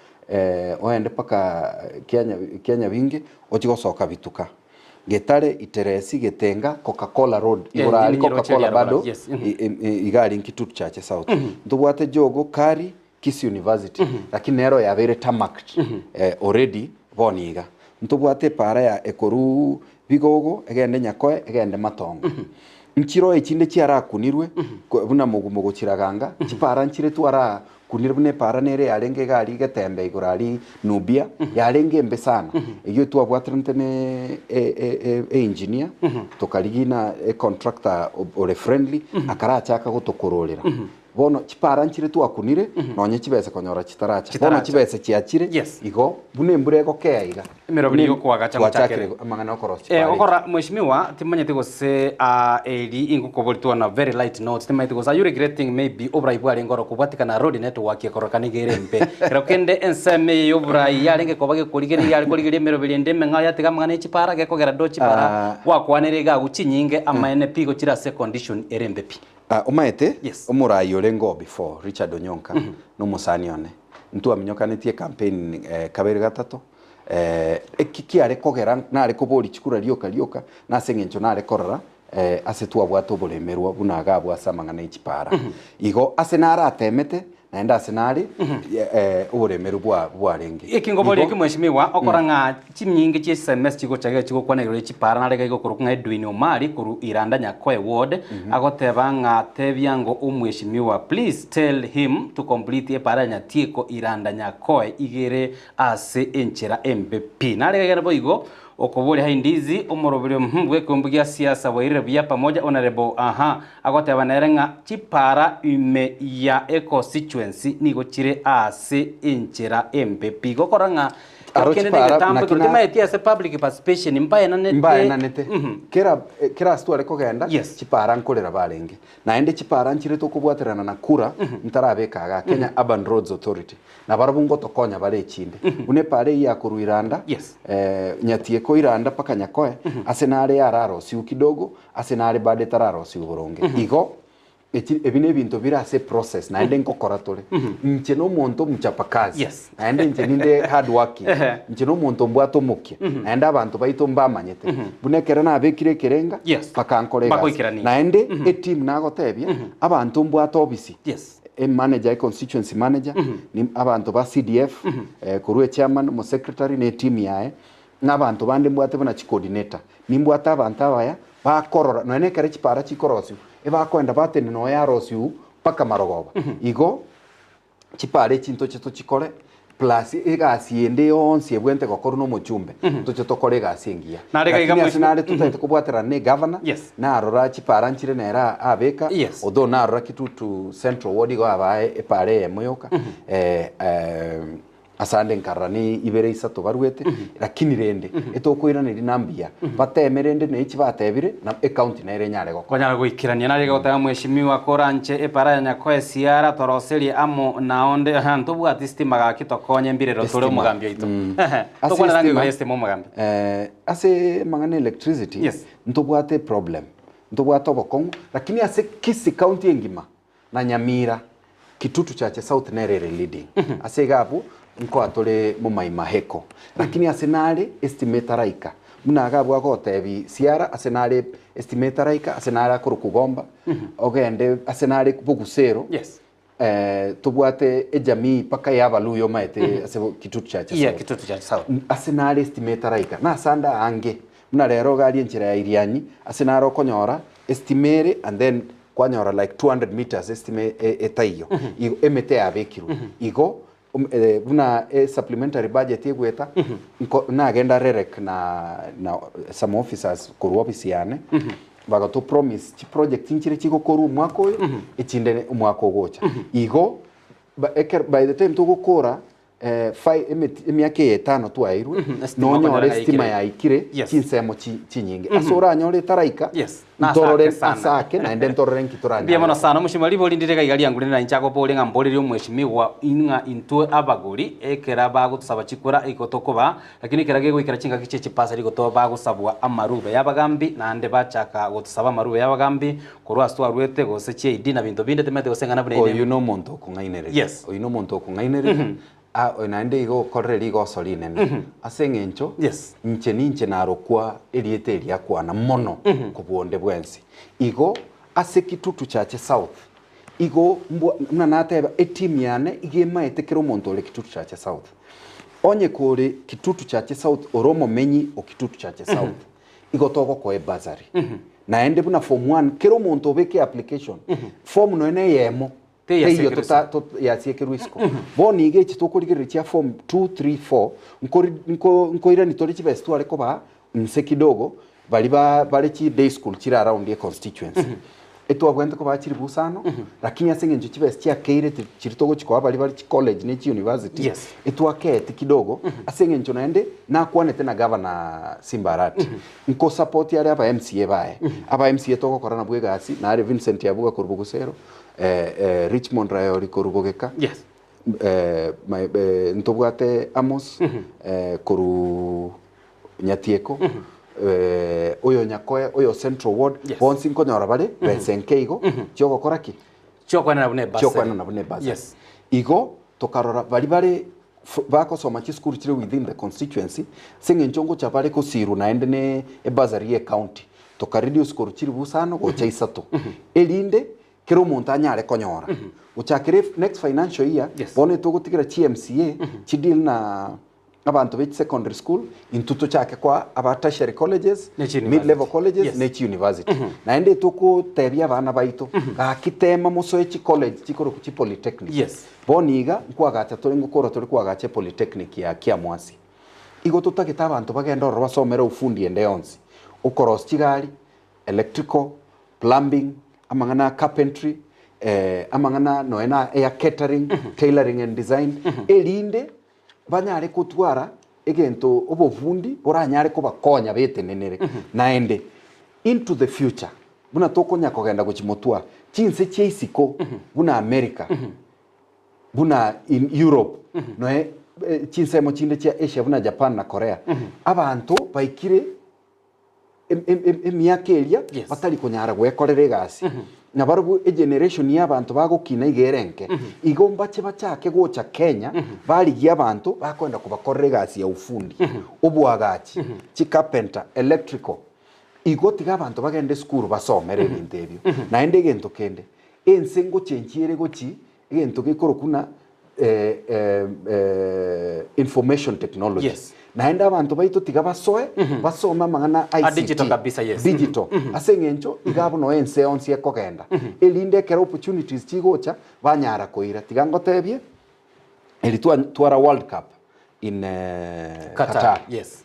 oende mpaka kia kia Nyabinge ochie gosoka Bituka. Getare, Iteresi, Getenga, Coca-Cola Road, Eh, igoro aria ninyeroche Coca-Cola aria arora, bado yes. iga aria Nkitutu Chache South. Ntobwate Jogo, Kari, Kisii University, lakini nero yabeire tarmacked already bono iga. Ntobwate epaara ya ekoruu Bigogo egende Nyakoe egende Matongo. Nchiro echinde chiarakunirwe buna mogumo gochiraganga, chipaara nchire twarakunire buna epaara nere yarenge iga aria Getembe igoro aria Nubia, yarenge embe sana. Eyio twabwateranete ne e engineer, tokarigia na econtractor ore friendly, akarachaka gotokororera. Bono chipaara nchire twakunire, nonye chibesa konyora chitaracha. Bono Chitaracha. chibesa chiachire, Yes. igo buna embura egokea iga. Emeroberi Buna yokoagacha twachakire gochakere. amang'ana okorosia Eh, chipaara echi. okora mheshimiwa timanyeti gose ah, eri ingokobori twana very light note timanyeti gose are you regretting maybe oborai bwarenge oro kobwatikana road network ekororekana iga ere embe kero kende ensemo eye ya oborai yarenge koba gekorigeria yare korigeria emeroberi ende emeng'ao yatiga amang'ana ya chipara gekogera do chipara Ah. gwakwanire iga agwo chinyinge amaene pi gochira ase condition ere embe pi. Ah, omaete Yes. omorai orenge oo before Richard Onyonka nomosani one ntwaminyokanetie ecampaign eh, kabere gatato eh, eki kiare kogera nare koboria chikura rioka rioka nase eng'encho nare korora eh, ase twabwate oboremerwa buna iga abwo ase amang'ana e chipara. Igo ase naratemete Naende ase nare oboremeru bwarenge. Eki ngoboria Igo. eki mheshimiwa, okora ng'a chinyinge chie chisms chigocha iga chigokwana igoro ye chipara nare iga igokorokwa ng'a Edwin Omari korwa Iranda Nyakoe ward agoteba ng'a tebia ngo omweshimiwa please tell him to complete epara ya Nyatieko Iranda Nyakoe igere ase enchera embe pi. Nare iga boigo Okoboria Haindizi, omoroberi mm bw'ekeombe gia siasa bwairire buya pamoja Honourable aha, agoteba nere ng'a chipara ime ya econstituency nigo chire aase enchera embe pi. Gokora ng'a Aro kende chipara negetambo naki ekero na timaeti ase public participation mbaenanete mbaenanete kera kera ase tware kogenda Yes. chipara nkorera barenge naende chipara nchire tokobwaterana na kura ntarabeka igaa Kenya Urban Roads Authority Nabarabwo ngotokonya bare echinde, buna epaara eyio ya korwa Iranda, Yes. eh, Nyatieko Iranda mpaka Nyakoe, ase nare yararosigwe kidogo, ase nare bado etararosigwe boronge. Igo, echi ebi nebinto bire ase eprocess, naende nkokora tore. Inche nomonto omochapakazi, Yes. naende inche ninde hardworking, Ehe. inche nomonto mbwate omokia, naende abanto baito mbamanyete. Buna ekero nabekire ekerenga, Yes. bakankora egasi. Bagoikerania. Naende, eteam nagotebia, abanto mbwate obisi. Yes. Emanager, econstituency manager, ni abanto ba CDF, korwa echairman, omosecretary na eteam yaye, na abanto bande mbwate buna chicoordinator. Nimbwate abanto abaya, bakorora, nonya na ekero chipara chikorosiwa, ebakoenda batenena oyo arosiwu, Mpaka marogoba. Igo chipara echi ntoche tochikore plus egasi ende yonsi ebwente gokorwa na omochumbe ntoche tokore egasi engiya. Nare iga Lakini ase mheshimiwa- nare totagete kobwaterana na egavana Yes. narora chipara nchire nere abeka Yes. although narora Kitutu Central Ward igo abae epara eyemo yoka Asande nkarora ne ibere isato baruete, lakini rende etokoiraneria na mbuya, bateme rende na echi batebire, na ecounty nere enyare gokora. Konyara goikerania nare goteba mweshimiwa koranche epara ya Nyakoe Siara toroserie amo na onde ehe ntobwati stima gaki tokonye mbirero tore Estima. omogambi oito ehe Ase tokwane rangi estima, igoro yestima omogambi. Ase amang'ana electricity, Yes. ntobwate eproblem, ntobwate obokong'u, lakini ase Kisii county engima, na Nyamira, Kitutu Chache South nere ere leading. Ase iga abwo nkoa tore momaimaheko. Lakini ase nare estima etaraika, buna iga abwo agotebi Siara ase nare estima etaraika, ase nare akorokwa Gomba, ogende ase nare Bogusero, Yes. tobwate ejamii mpaka ya Abaluya omaete ase Kitutu Chache Yeah, South. Kitutu Chache South. Ase nare estima etaraika, nase ande aange, buna rero iga aria enchera ya Irianyi, ase nare okonyora estima ere and then kwanyora like 200 meters estima etaiyo, igo emete yabekirwe. Igo buna e supplementary budget egoeta, nko nagenda REREC na na some officers korwa office yane, bagato promise chiproject nchire chigokorwa omwaka oyo, echinde omwaka ogocha. Igo ba ekero by the time togokora Emiaka eye etano twaeirwe, Estima nonyore okonyora estima yaikire. yaikire Yes. chinsemo chinyinge. Ase oranyore etaraika, Yes. ntorore Nasake sana. ase ake naende ntorore nki Mbuya mono toranyare. sana omoshimiwa ribori ndire iga iga riangure na inche agoboria ng'a mborerie omweshimiwa ng'a intwe abagori ekera bagotosaba chikura igo tokoba lakini ekera gegoikera chingaki chie chipasari igo to bagosabwa amarube y'abagambi naende bachaka gotosaba amarube y'abagambi Korwa ase twarwete, gose chiaidi na binto binde timanyete gose eng'ana buna ere. Oyio nomonto okong'ainereria. Yes. Oyio nomonto okong'ainereria, ah, oyo naende igo okorire rigoso rinene. Ase eng'encho, Yes. inche ninche narokwa erieta eri akwana mono kobua onde bwensi. Igo ase Kitutu Chache South, igo mbwa buna nateba etimu yane iga emaete kera omonto ore Kitutu Chache South. Onye kore Kitutu Chache South ore omomenyi o Kitutu Chache South, Igo togokoa ebursary. Naende buna form one, kera omonto obeke application, form nonya na eyemo, teiyo Teyasiekerwe tota tot yasiekerwe isiko. Bono iga echi tokorigereria chia form two, three, four, nkori nko nkoirani tore chibesa tware kobaa nse kidogo, baria ba bare chi day school chire around econstituency. Etwabwenerete kobaa chiribu isano, lakini ase eng'encho chibesa chiakeire ti chiri togochi koa baria bare chicollege ne chiuniversity, Yes. etwakeeti kidogo, ase eng'encho naende nakwanete na Governor Simba Arati, nkosupport are aba MCA baye, aba MCA togokora nabwo egasi, nare Vincent Abuga korwa Bogusero, Richmond Rayori korwa Bogeka, Yes. my ntobwate Amos korwa Nyatieko, oyo Nyakoe, oyo Central Ward, Yes. bonsi nkonyora bare besa enke igo chiogokora ki? Chiokwenana buna ebasari. Chiokwenana buna ebasari. Yes. Igo tokarora baria bare bakosoma chisukuru chire within the constituency, ase eng'encho ngocha bare kosirwa naende ne ebasari ye ecounty, toka reduce korwa chiribu isano gocha isato, erinde kera omonto anyare konyora. Gochakera next financial year, Yes. bono etogotigera chi MCA chideal na abanto be chisecondary school, intwe tochake koa aba tertiary colleges, Ne chi mid level university. colleges Yes. ne chi university. Naende tokotebia abana baito, gaki tema mosoe chi college chikorokwa chi polytechnic. Yes. Bono iga, nkoagacha tore ngokora tore koagacha epolytechnic ya Kiamwasi. Igo totagete abanto bagende ororo basomere ofundi ende yonsi, okorosia chigari, electrical, plumbing, amang'ana a carpentry, amang'ana nonya na ya catering, tailoring and design, erinde banyare gotwara egento obofundi boranyare kobakonya betenenere. Naende into the future, buna tokonya kogenda gochia motwa, chinse chia isiko buna America, buna in Europe, noe chinsemo chinde chia Asia buna Japan na Korea, abanto baikire emiaka eria Yes. batari konyara gwekorera egasi na barobwo egeneration ya abanto bagokina iga ere enke igo mbache bachake gocha Kenya barigie abanto bakoenda kobakorera egasi ya ufundi oboagachi chicarpenter electrical igo tiga abanto bagende esukuru basomere ebinto ebio naende egento kende ense ngochenchia ere gochi egento gekorokwa buna information technology. Yes. Naende abanto baito tiga basoe, basome amang'ana a A ICT, digital kabisa, yes. digital, ase eng'encho iga abwo noe ense yonsi ekogenda, erinde ekero opportunities chigocha, banyara koira. Tiga ngotebie, eri twa twara world cup in Qatar, Qatar, yes.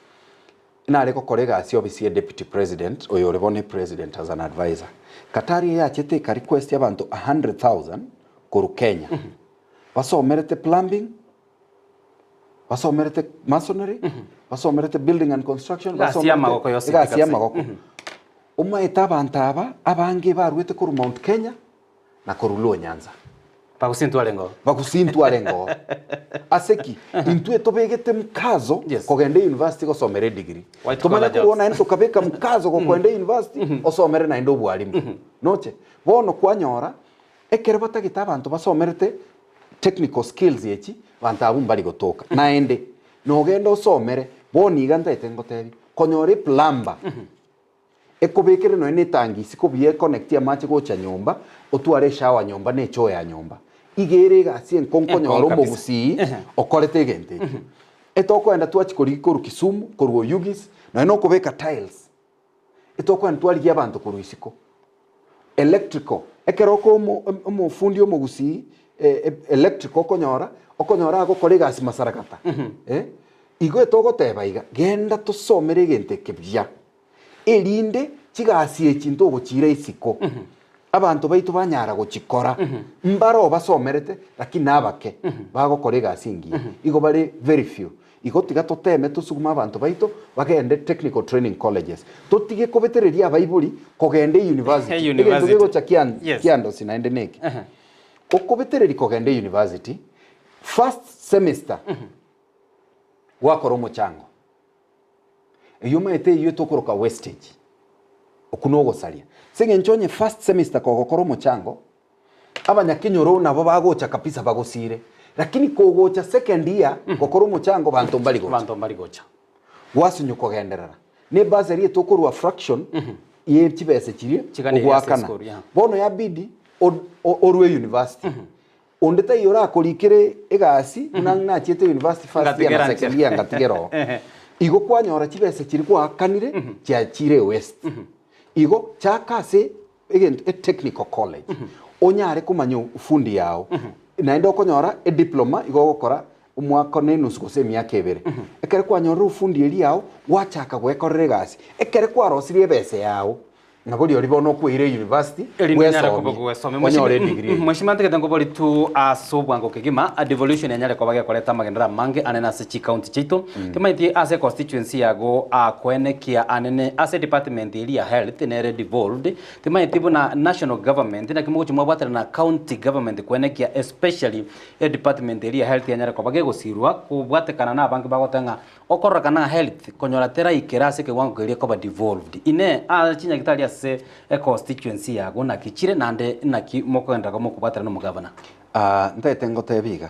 nare gokora egasi ofisi ya deputy president, oyo ore bono epresident as an advisor. Qatar eyachete eka request abanto 100,000 korwa Kenya, basomerete plumbing, basomerete masonry, basomerete building and construction, Egasi y'amagoko yonsi egasi kabisa. y'amagoko. Omaete abanto aba abange barwete korwa Mount Kenya na korwa Luo Nyanza. Bagusintwe arenge oo. Bagusintwe arenge oo. Ase ki? Intwe tobegete mkazo Yes. kogenda university gosomera edegree. White Tomanye collar korwa jobs. naende tokabeka mkazo gokoenda university osomere naende obwarimu. Noche? Bono kwanyora Ekero batagete abanto basomerete technical skills echi, banto abwo mbari gotoka. Naende, nogende osomere, bono iga ntaete ngotebi, konyora eplumber ekobekere nonya na etangi isiko buya econnectie amache gocha nyomba, otware eshower nyomba na echoo ya nyomba. Iga ere egasi enkong'u konyora Enkong'u kabisa. omogusii okorete egento ekio. Etokoenda twachia korigia korwa Kisumu, korwa Oyugis, nonya na okobeka tiles, Etokoenda twarigia abanto korwa isiko. Electrical, ekero oko omo omofundi omogusii electrical okonyora, okonyora agokora egasi masarakata eh, igo etogoteba iga, genda tosomere egento eke buya, erinde chigasi echi ntogochiira isiko, abanto baito banyara gochikora, mbaro basomerete lakini nabake bagokora egasi engiya, igo bare very few. Igo tiga toteme tosugume abanto baito bagende technical training colleges. Totige kobetereria abaibori kogenda euniversity. Egento University. gegocha kian Yes. kiandosi naende neke. Okobetereri kogenda euniversity, first semester gwakora omochango. Eyio omanyete eyio tokoroka wastage. Okwo nogosaria. Ase eng'encho onye first semester kogokora omochango, Abanyakenyoro nabo bagocha kabisa bagosiire, lakini kogocha second year gokora omochango banto mbari gocha. Abanto mbari gocha. Gwasinywa kogenderera. Ne bursary etokorwa fraction ye chibesa chiria Chiganeiri ase ogoakana. esukuru, yeah. Bono yabidi orwe university. Onde taiyo orakorikere egasi buna nachiete university first year na Ngatigera second nchera. year ngatigera oo. Igo kwanyora chibesa chiria gwaakanire chiachire waste. Igo chaka ase egento e technical college onyare komanya ufundi yao naende okonyora ediploma igo ogokora omwaka na enusu gose emiaka ebere ekere kwanyorire ufundi eria yao gwachaka gwekorera egasi ekere kwarosirie ebesa yao nabo rirorio bono okweire university Erinde onyare koba bwesomie gwesomia. onyore edegree eyio. Mweshimiwa ntagete nkobori tu ase obwango kegima, a devolution enyare koba gekoreta amagenderero amange anene ase chicounty chiaito. Timanyeti ase econstituency yago akoenekia anene ase department eria ya health nere devolved. Timanyeti buna national government naki mogochia mwabwaterana na county government koenekia especially edepartment eria ya health enyare koba gegosirwa kobwatekana na abange bagoteba ng'a Okororekana ng'a health konyora teraikera ase ekewango keria ekoba devolved. Inee, aa chinyagitari ase econstituency yago naki chire naende naki mokogenderera mokobwatera nomogavana? Aa, ntaete ngotebie iga,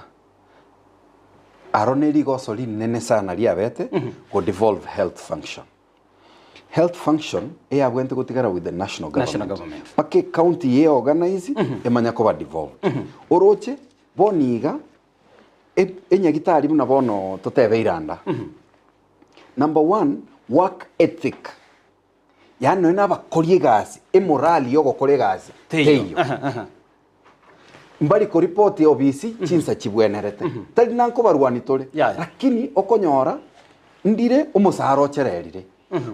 aro ne rigoso rinene sana riabete go devolve health function. Health function eyabwenerete gotigara with the national government. National government. Mpaka ecounty ye organize emanya koba devolved. Oroche bono iga Enyagitari buna bono totebe iranda. Number one, work ethic. Yaani nonya na abakori egasi, emorali ya ogokora egasi Teiyo. teiyo. Mbari koripoti obisi chinsa chibwenerete. Tari na nkobarwani tore, Yaya. lakini okonyora ndire omosara ochererire.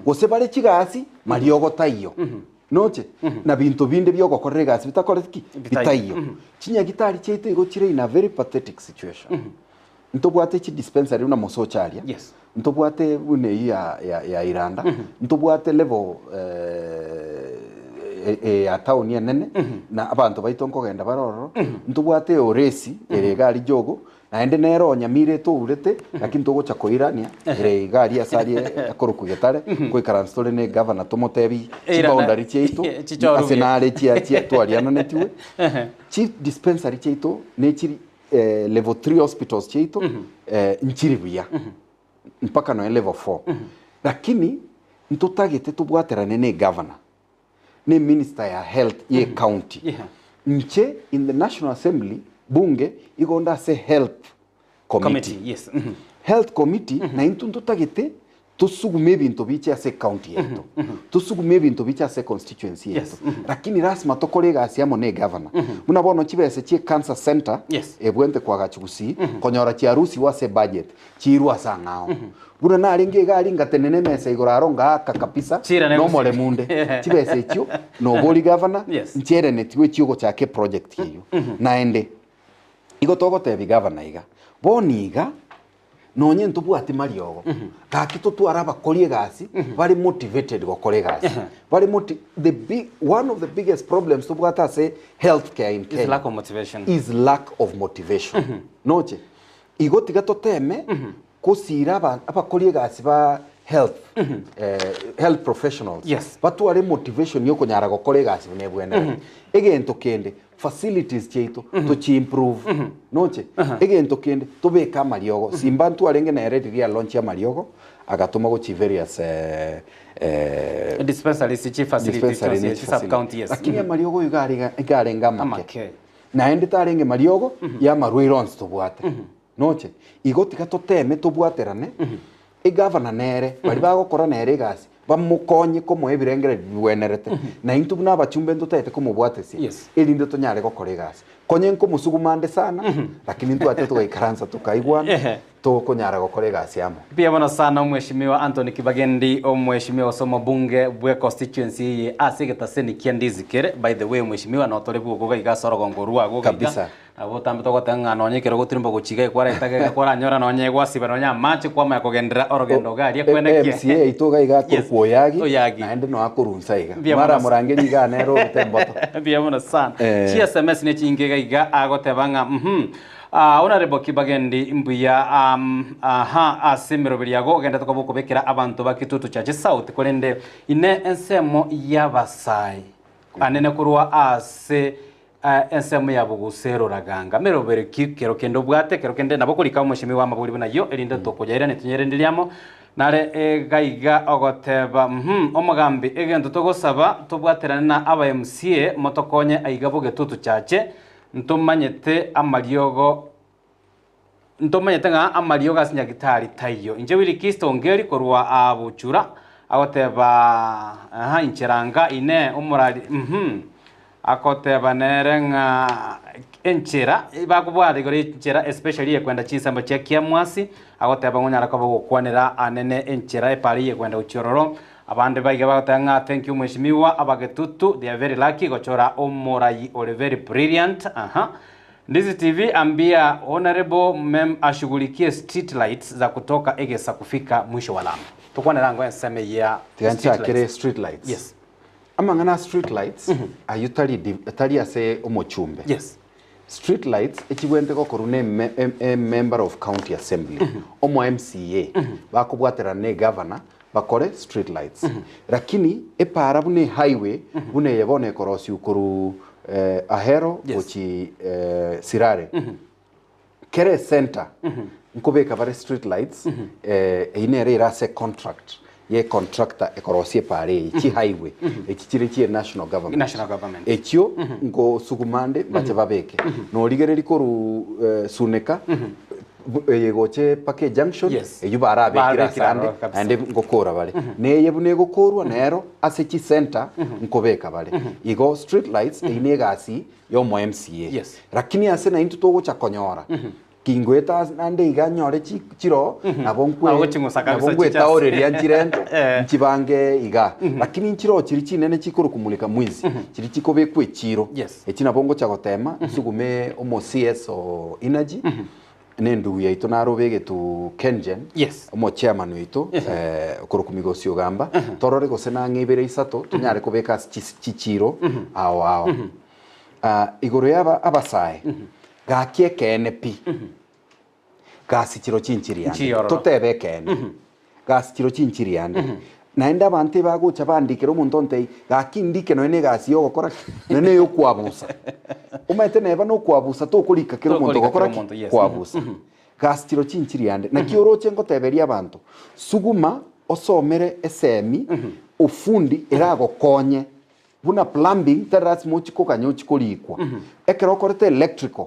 Gose bare chigasi mariogo taiyo. Noche? Na binto binde biogokorera egasi bitakoreti ki? Bitaiyo. Bitaiyo. Chinyagitari chiaito igo chire in a very pathetic situation. Ntobwate chi dispensary buna Mosocho aria. Yes. Ntobwate buna eyio ya, ya, ya Iranda. Ntobwate level eh, ya town enene na abanto baito nkogenda bare ororo. Ntobwate Oresi ere iga aria Jogo. Naende nere o Nyamira etourete, lakini togocha koirania ere iga aria ase aria akorokwa Getare, nkoikaransa tore ne gavana tomotebi Eirana. chiboundary chiaito Chichorwe ase buya. nare chia chia twariananetigwe. Chi dispensary chiaito ne chiri eh, level 3 hospitals chiaito eh, nchiri buya mpaka nonya level 4 lakini ntotagete tobwaterane ne gavana ne minister ya health ye county Yeah. Inche in the National Assembly bunge igo nde ase health committee. Committee, yes. Health committee naintwe ntotagete tosugume ebinto biche ase ecounty yaito, tosugume ebinto biche ase econstituency yaito, lakini lasima tokore egasi amo na egavana. Buna bono chibesa chie cancer centre ebwente koagachi Gusii, konyora chiarusigwe ase ebudget, chiirwe ase ang'ao. Buna narenge iga aria ngatenena emesa igoro aro ngaaka kabisa Chiirane Gusii. nomoremu onde, chibesa echio nobori gavana, nchiairanetigwe echiogochaka eproject eyio. Naende, igo togotebia gavana iga, bono iga, Nonye ntobwati mariogo, gaki totware abakori egasi bare motivated gokora egasi. Bare moti the big, one of the biggest problems tobwate ase health care in Is Kenya lack of motivation. is lack of motivation. Noche? Igo tiga toteme kosira aba abakori egasi ba health, eh, health professionals Yes. batware motivation yokonyara gokora egasi buna ebwenerete. Egento kende facilities chiaito tochi improve noche egento kende tobeke amariogo simba ntwarenge nere riria launch amariogo agatoma gochi various eh, eh, Dispensaries, chi facilities, dispensary ne chi chi sub facility. county, yes. Lakini amariogo iga are iga arenge amake Amake. naende tarenge mariogo ya amarwaire onsi tobwate noche igo tiga toteme tobwaterane Egavana nere, baria bagokora nere egasi, bamokonye komoa ebirengererio bigwenerete, na intwe buna abachumbe ntotagete komobwatesia, Yes. erinde tonyare gokora egasi. Konye nkomosuguma ande sana, lakini ntwachete togaikaransa tokaigwana, Ehe. tokonyara gokora egasi amo. Mbuya mono sana Omweshimiwa Anthony Kibagendi, Omweshimiwa gose omobunge bwe constituency eye ase egetaseni kia Ndizi kere. By the way Omweshimiwa notore bwogo iga ase orogongo rwago iga. Kabisa. Nabo botambe togoteba ng'a nonye ekero gotirimba gochia iga ekwareta iga kwaranyora nonye gwasiba nonye amache kwamanya kogenderera orogendo iga aria kwenekia. MCA yaito iga iga Yes, akorokwa Oyagi, Oyagi. naende noe akorunsa iga. Mbuya mono. Mwaramorangeria iga nere orute emboto. Mbuya mono sana. Eh. Chi SMS ne chinge iga iga agoteba ng'a mhm ah, Honorable Kibagendi mbuya um, aha ase emeroberi yago ogenderete koba okobekera abanto ba Kitutu Church South korende ine ensemo y'abasae anene korwa ase Ensemo ya bogusu eroraganga meroberi ki kero kende obwate, kero kende nabo okorika omochimi bw'amabori buna ayio, erinde tokoyairania tonyerenderie amo. Nare iga iga ogoteba, Uhum, omogambi, egento togosaba tobwaterane na aba MCA motokonye aiga bogetutu chache, ntomanyete amariogo Ntomanyete ng'a amariogo ase Nyagitari taiyo. Inche Willy Kisto Ongeri korwa aa Buchura agoteba aha inche ranga inee omorari uhum agoteba nere ng'a enchera bakobwata igoro ye enchera especially ekwenda chinsembo chia Kiamwasi agoteba ng'a onyare koba ogokwanera anene enchera epara eye ekwenda gochia ororo. Abande baiga bagoteba ng'a thank you mweshimiwa abagetutu they are very lucky gochora omorai ore very brilliant aha. Ndizi TV ambia Honourable Mem ashughulikie street lights za kutoka Egesa kufika mwisho wa lami. Tokwanera ango ensemo eye ya Tiga street nchakere lights. street lights. Yes. Amang'ana a street lights ayio tari di- tari ase omochumbe. Yes. Street lights echibwenerete gokorwa na eme- em- em- member of county assembly, omo MCA, bakobwaterana na egavana bakore street lights. Lakini epaara buna ehighway buna eye bono ekorosiwa korwa Ahero Yes. gochi Sirare, kera ecenter nkobeka bare street lights eyio nere ere ase econtract ya econtractor ekorosia epaara eye chi highway echi chire chie national government. National government. Echio nkosuguma nde mbache babeke. Norigereria korwa Suneka Eye egocha mpaka ejunction, Yes. eyio barabekire Barabekire asande, aroro kabisa. naende ngokora bare. Neye buna egokorwa nero ase chisenta nkobeka bare. Igo street lights eyio ne egasi ya omo MCA. Yes. Lakini ase naintwe togocha konyora, kingoeta ase naende iga nyore chi chiroo, nabo nkwe Nabo goching'usa nabo kabisa chichase. ngwetaoreria nchirente, Eh. nchibange igaa. Lakini nchiroo chiria chinene chikorokwa mulika mwizi, chiria chikobekwa echiro, Yes. echi nabo ngocha gotema, nsugume omo CS o Energy, na endugu yaito naro obegetwe Kengen, Yes. omo chairman oito, okorokwa Migosi Ogamba, torore gose nang'e ibere isato, tonyare kobeka ase chis chichiro ao ao. Igoro ya aba abasae, gaki ekeene pi, Gasi chiro chinchiri ande. Nchiyororo. Totebe ekeene. Gasi chiro chinchiri ande. Naende abanto ebagocha bandikera omonto ontebia, gaki ndike nonya na egasi ya ogokora ki? Nonya na eyokwabusa. Omanyete neba na okwabusa tokorika kera omonto Tokorika ogokora kera ki? omonto, yes. Kwabusa. Gasi chiro chinchiri ande. Naki oroche ngoteberia abanto, suguma osomere esemi, ofundi eragokonye. Buna plumbing, tari lasima ochie koganya ochie korikwa. Ekero okorete electrical,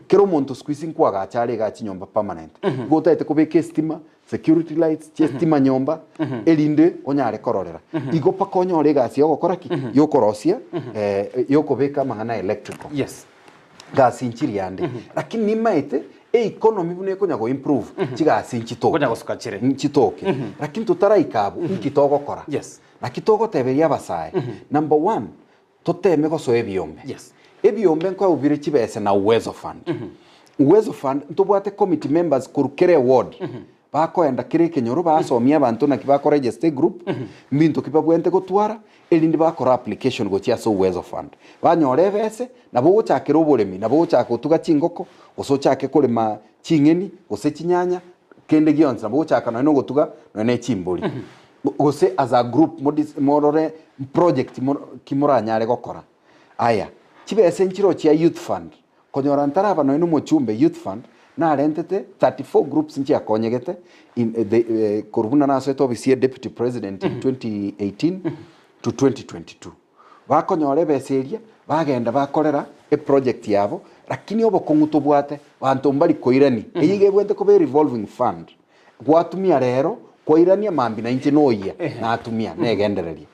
kera omonto siku hizi nkoagacha are igaa chinyomba permanent. Igo otagete kobeka estima, security lights, chiestima nyomba, erinde onyare kororera. Igo mpaka onyore egasi ya ogokora ki? Ya okorosia, ya okobeka amang'ana ya electrical. Yes. Gasi nchiri ande. Lakini nimaete, economy buna ekonya go improve, chigasi nchitoke. Konya gosuka chire. Nchitoke. Lakini totaraika abwo, nki togokora? Yes. Naki togoteberia abasae, number one, toteme gosoa ebiombe. Yes. Ebiombe nkoegwa bire chibese na Uwezo Fund. Uwezo Fund ntobwate committee members korwa kera eward, bakoenda kera ekenyoro basomia abanto naki bako register egroup, mbinto ki babwenerete gotwara, erinde bakora application gochia ase Uwezo Fund. Banyora ebese, nabo ogochakera oboremi, nabo ogochaka gotuga chingoko, gose ochake korema ching'eni, gose chinyanya, kende gionsi, nabo ogochaka nonye na ogotuga nonye na echimbori. Gose as a group modis morore project ki moranyare gokora. Aya, chibesa nchiroo chia youth fund, konyora ntaraba nonye na omochumbe youth fund, narentete 34 groups nchiakonyegete in the korwa buna nasoete ofisi ya deputy president in 2018 to 2022. Bakonyora ebesa eria, bagenda bakorera eproject yabo, lakini obokong'u tobwate, banto mbari koirania. Eyio iga ebwenerete koba erevolving fund. Gwatumia rero, kwairania mambia nainche noyia natumia, negendereria.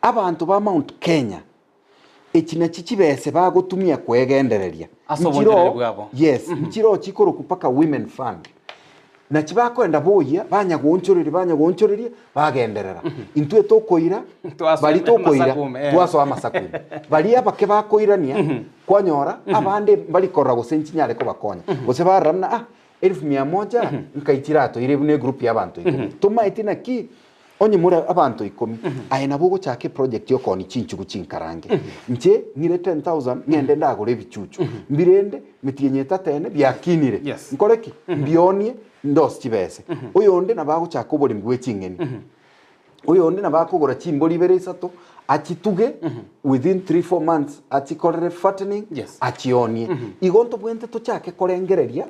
Abanto ba Mount Kenya, echi nachio chibese bagotumia kwegendereria. Ase obonchereri bwabo. Yes, nchiroo chikorokwa mpaka Women Fund. Nachi bakoenda boyia, banya goonchoreria, banya goonchoreria, bagenderera. Intwe tokoira, Twasoa baria tokoira, amasaku ime, eh. twasoa amasaku ime. Baria abake bakoirania, kwanyora, abande mbari korora gose nchinyare kobakonya. Gose barora buna ah, Elfu mia moja nkai chiratoire buna egroup y'abanto ikomi. Tomaeti naki onye more abanto ikomi, aye nabo ogochaka eproject y'okoonia chinchugu chinkarange. Inche ng'ire 10,000 ng'ende ndagore ebichuchu, mbirende metienyi etato ene biakinire. Yes. Nkore ki? Mbionie ndose chibese. Oyonde nabo agochaka oboremi bwe ching'eni. Oyonde nabo akogora chimbori ibere isato, achituge within 3, 4 months achikorere fattening, Yes. achionie. Igo ntobwenerete tochake korengereria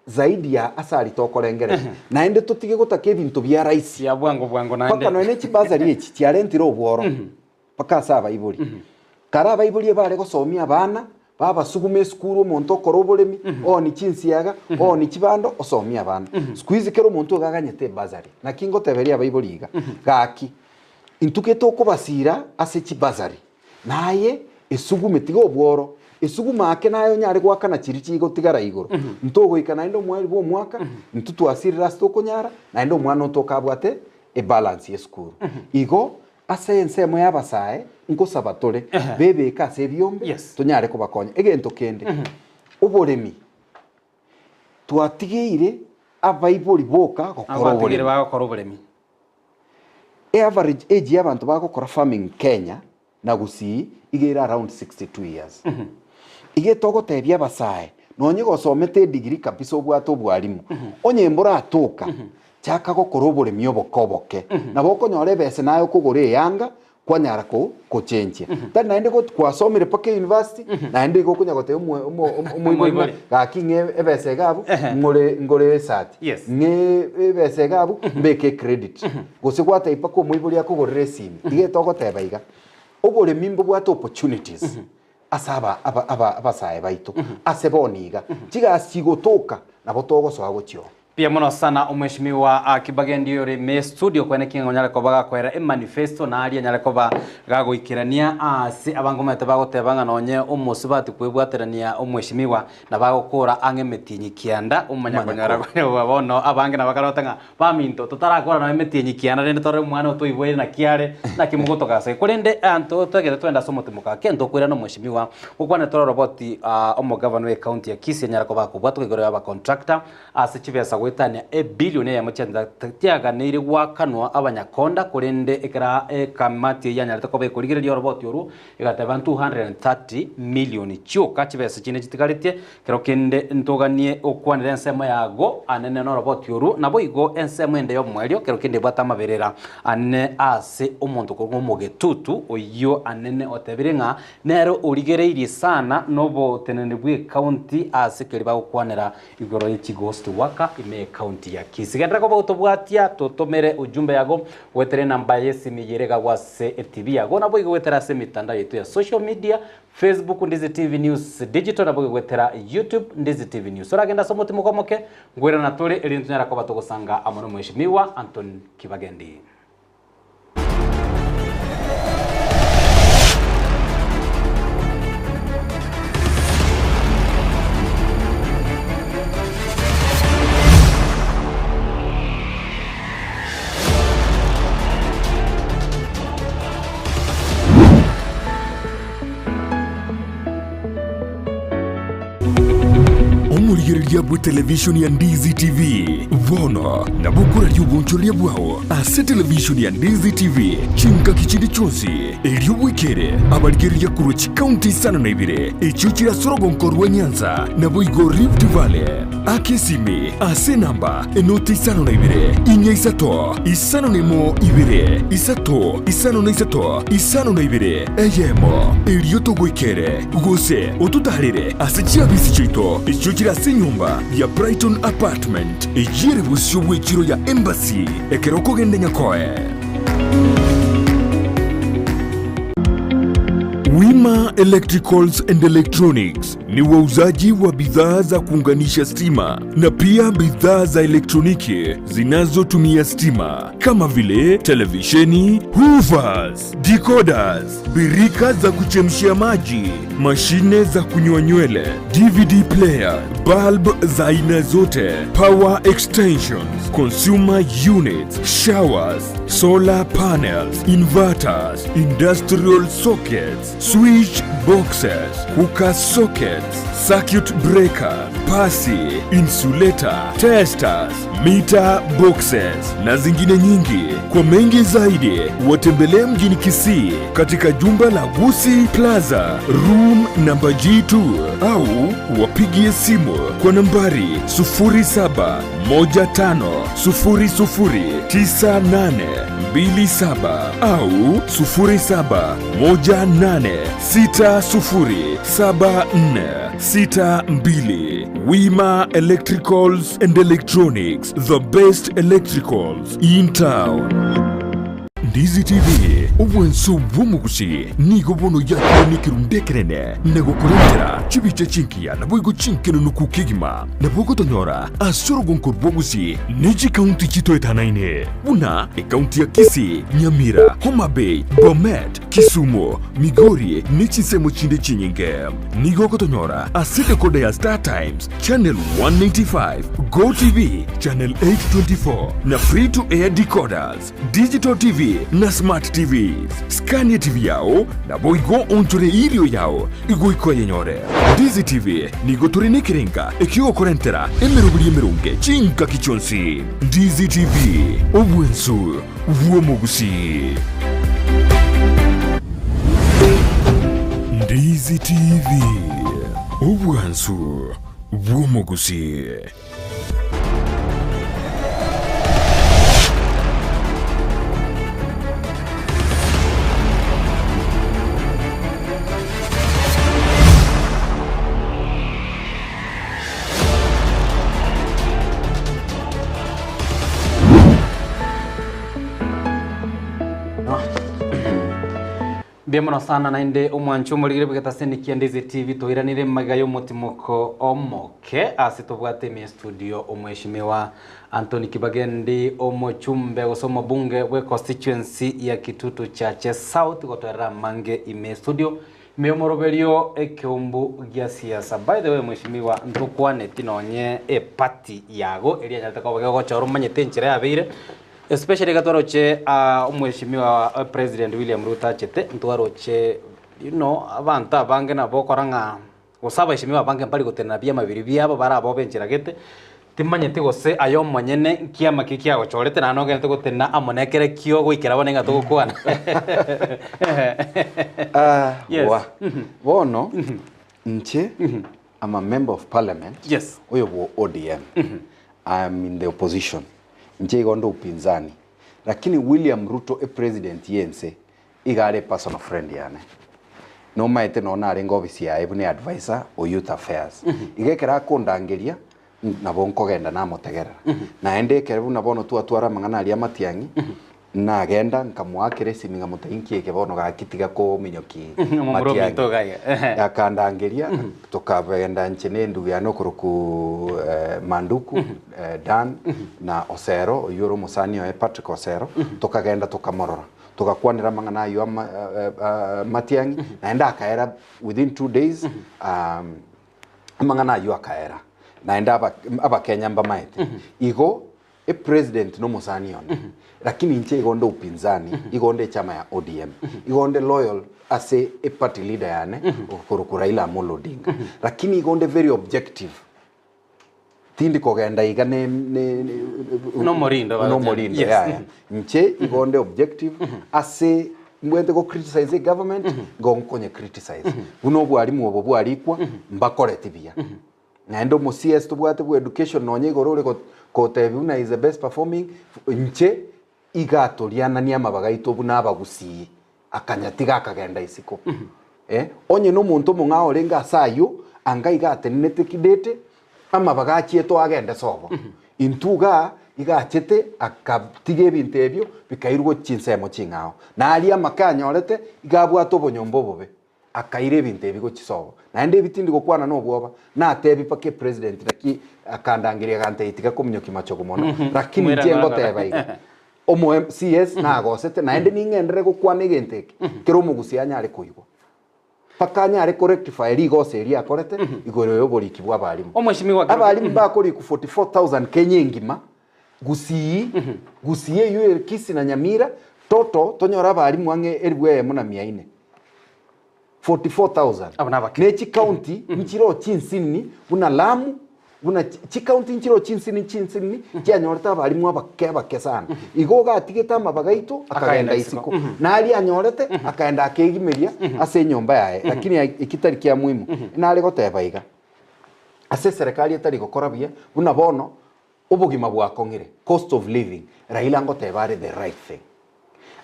zaidi ya ase aria tokorengereria. Naende totige gotaka ebinto bia rahisi. Bia bwango bwango naende. Mpaka nonya ne chibasari echi chiarentire obworo mpaka ase abaibori. Kare abaibori ebare gosomia abana, babasuguma esukuru omonto okora oboremi, ooni chinsiaga, ooni chibando, osomie abana. Siku hizi kera omonto iga aganyete ebasari. Naki ngoteberia abaibori iga, gaki, intwe tokobasira ase chibasari, naye esugume tiga obworo, esugume ake naye onyare goakana chiria chigotigara igoro. Ntogoika naende omoerio bwa omwaka, intwe twasirire ase tokonyara, naende omwana otoka abwate ebalance y'esukuru. Igo, Ase ensemo y'abasae nkosaba tore bebeke ase ebiombe Yes. tonyare kobakonya. Egento kende, oboremi twatigeire abaibori boka gokora Abatigire oboremi. bagokora oboremi. Eaverage age y'abanto bagokora farming Kenya na Gusii iga ere around 62 years. Iga togotebia abasae nonye gosomete edegree kabisa obwate obwarimu, onye mboratoka Chaka gokora oboremi oboke oboke, nabo okonyora ebese naye okogora eyanga kwanyara ko kochenchia. Tari naende got kwasomire mpaka university, naende igo okonya gotebia omo omo omoibori ng'a Omoibori. gaki ng'e ebesa iga abwo, ng'ore ngore esati, Yes. ng'e ebesa iga abwo, mbeke ecredit. Gose gwatebia mpaka omoibori akogorere esimi. Iga etogoteba iga, oboremi mbobwate opportunities ase aba aba aba abasae baito, ase bono iga, chigasi chigotoka nabo togosoa gochia oo. Mbuya mono sana omweshimiwa Kibagendi ore ime studio kwene ki ng'a onyare koba gakoera emanifesto na aria anyare koba gagoikerania ase abange omanyete bagoteba ng'a nonye omosubati kwebwaterania omweshimiwa na bagokora ang'e emetienyi kianda omanya konyora konyorwa bono abange nabo bakarota ng'a baminto totarakora nonye emetienyi kianda rende tore omwana otoiboire naki are naki mogotogasa korende anto togete twende ase omotimoka ake ntokoirana omweshimiwa gokwane tore oroboti omogavana we county ya Kisii anyare koba akobwatoka igoro ya abacontractor Ase chibesa goetania ebilioni eyemo chiaganeire goakanwa abanyakonda, korende ekero ekamati eyio yanyarete koba ekorigereria oroboti orwo, egateba 230 milioni chioka chibesa chinde chitigaretie. Kero kende ntoganie okwanera ensemo yago anene noroboti orwo, naboigo ensemo ende y'omoerio, kero kende ebwate amaberera anene ase omonto korwa omogetutu oyio anene otebire ng'a nere origereirie sana noboteneneri bw'ecounty ase keria bagokwanera Igoro ye chighost worker ime. Ime ekaunti ya Kisii. Genderera koba gotobwatia totomere ujumbe yago goetera enamba y'esimi eyere iga ase etibi yago naboigo goetera ase emitandao yaito ya social media Facebook Ndizi TV News Digital naboigo goetera YouTube Ndizi TV News. Oragende ase omotimoko omoke nkoirana tore erinde tonyara koba togosanga amo nomweshimiwa Anthony Kibagendi. Omorigereria bw'etelevishoni ya Ndizi TV bono nabo okoraria obonchoreria bwao ase televishoni ya Ndizi TV chingaki chinde chionsi, erio bwekere abarigereria korwa chikaunti isano na ibere echio chire ase orogonko rwa Nyanza naboigo Rift Valley. Aka esimi ase enamba enoti isano na ibere, inya isato, isano na emo ibere, isato, isano na isato, isano na ibere, eyemo, erio togoikere, gose ototaarere ase chiabisi chiaito echio chire ase enyomba ya Brighton Apartment, eyio ere bosio bw'echiro ya Embassy, ekero okogenda Nyakoe. Wima Electricals and Electronics ni wauzaji wa bidhaa za kuunganisha stima na pia bidhaa za elektroniki zinazotumia stima kama vile televisheni, hoovers, decoders, birika za kuchemshia maji, mashine za kunyoa nywele, DVD player, bulb za aina zote, power extensions, consumer units, showers, solar panels, inverters, industrial sockets, switch boxes, cooker sockets, circuit breaker, pasi, insulator, testers, meter boxes na zingine nyingi. Kwa mengi zaidi watembelee mjini Kisii katika jumba la Gusii Plaza room namba G2 au wapigie simu kwa nambari 0715009827 au 0718607462. Wima Electricals and Electronics, the best electricals in town. Ndizi TV, obwanso bw'omogusi nigo bono yakire nekerundu ekenene na gokorentera chibicha chinkiya naboigo chinkenunuku kegima. Nabo ogotonyora ase orogonko rw'obosie ne chikaunti chitoetanaine, buna ekaunti ya Kisii, Nyamira, Homa Bay, Bomet, Kisumu, Migori ne chinsemo chinde chinyinge. Nigo ogotonyora ase decoder ya Star Times, Channel 195, Go TV, Channel 824 na Free to Air decoders, Digital TV na Smart TVs. Skania TV yao naboigo onchore irio yao igoika oyenyore. Ndizi TV nigo tore nekerenga ekiogokorentera emeroberi emeronge chingaki chionsi. Ndizi TV, obwensu bw'omogusii. Ndizi TV, obwansu bw'omogusii. Mbuya mono sana naende omwancho omorigire bwegetaseni kia Ndizi TV toiranire magega y'omotimoko omoke ase tobwate ime studio omweshimiwa Anthony Kibagendi omochumbe gose omobunge bwe constituency ya Kitutu Chache South gotoerera amange ime studio ime y'omoroberio ekeumbu gia siasa. By the way mweshimiwa ntokwaneti nonye eparty yago eria yanyarete koba gegochora omanyete enchera yabeire Especially iga twaroche omweshimiwa President William Ruto achete, ntwaroche you know abanto abange nabo okora ng'a gose abaeshimiwa abange mbari gotenena biama biria biabo bare abwo benchera gete, timanyeti gose aye omonyene nkiama ki kiagochorete naende nogenderete gotenena amo na ekere kio goikera bono ng'a togokwana. Yes. Wa. Bono inche am a member of parliament Yes. oyo bwo ODM. I am in the opposition. Inche igo nde upinzani. Lakini William Ruto e president ye ense iga are personal friend yane. Nomaete nonye narenge ofisi yaye buna advisor o youth affairs. Iga ekero akondangeria. Nabo nkogenda namotegerera. Naende ekero buna bono twatwara amang'ana aria amatiang'i, nagenda nkamoakera esimi nkamotebia inki eke bono gaki tiga kominyoki Omomura matiang'i. ominto iga iga. Ehe. Akandangeria, tokagenda inche na endugu yane okorokwa Manduku, Dan, na Osero, oyio ore omosani oye Patrick Osero, tokagenda tokamorora. Togakwanera amang'ana ayio ama amatiang'i, naende akaera within 2 days amang'ana ayio akaera. Naende aba abakenya mbamaete. Igo epresident nomosani one, lakini inche igo nde upinzani, igo nde echama ya ODM, igo nde loyal ase eparty leader yane okorokwa Raila Amolo Odinga. Lakini igo nde very objective. Tindi kogenda iga ne ne Nomorindo bagoteba. nomorindo yaya. Inche igo nde objective ase mbwente go criticize egovernment, igo nkonye criticize. Buna obwarimu obo bwarikwa, mbakoreti buya. Naende omo CS tobwate bwa education nonye igoro ore gotebi buna is the best performing, inche iga atorianania amabaga aito buna abagusii, akanyatiga akagenda isiko. Eh, onye na omonto omong'ao orenge ase ayio, anga iga atenenete kidete, amabaga achiete oo agende sobo. Intwe igaa, iga achete akatiga ebinto ebio bikairwa gochia chinsemo ching'ao. Na aria amake anyorete, iga abwate obonyomba obobe, akaira ebinto ebi gochia sobo. Naende ebi tindi gokwana nobwoba, natebi mpaka epresident naki akandangeria agantebia tiga kominyokia machogu mono, lakini inche ngoteba iga, omo CS nagosete naende ning'enderere gokwana egento eke, kera omogusia anyare koigwa. Mpaka anyare ko rectify rigoso erio akorete igoro ya oboriki bwa abalimu. Omweshimiwa Kennedy. Abalimu bakorikwa 44,000 Kenya engima, Gusii, Gusii eywo ere Kisii na Nyamira, total tonyore abalimu ang'e elifu eyemo na mia ine. 44,000. Abo nabake. Ne chicounty nchiroo chinsinini buna Lamu, buna chicounty nchiroo chinsinini chinsinini chianyorete abalimu abake abake sana. Igo ogatigete amabaga aito akagenda Akaenda isiko. isiko. Na aria anyorete akaenda akegimeria ase enyomba yaye. Lakini eki tari kia muhimu. Nare goteba iga, ase eserekari etari gokora buya, buna bono obogima bwakong'ire, cost of living, Raila ngoteba are the right thing.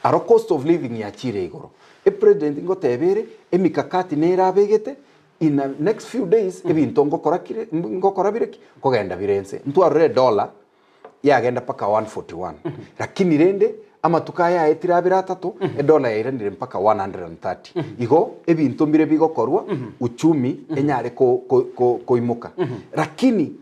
Aro cost of living yachire igoro. Epresident ngoteba ere, emikakati nere abegete, in the next few days ebinto ngokora kire ngokora bire ki? Nkogenda bire inse. Ntwarore edollar yagenda mpaka 141 lakini rende amatuko aya aetire abere atato edollar yairanire mpaka 130. Igo ebinto mbire bigokorwa uchumi enyare ko ko ko koimoka. Lakini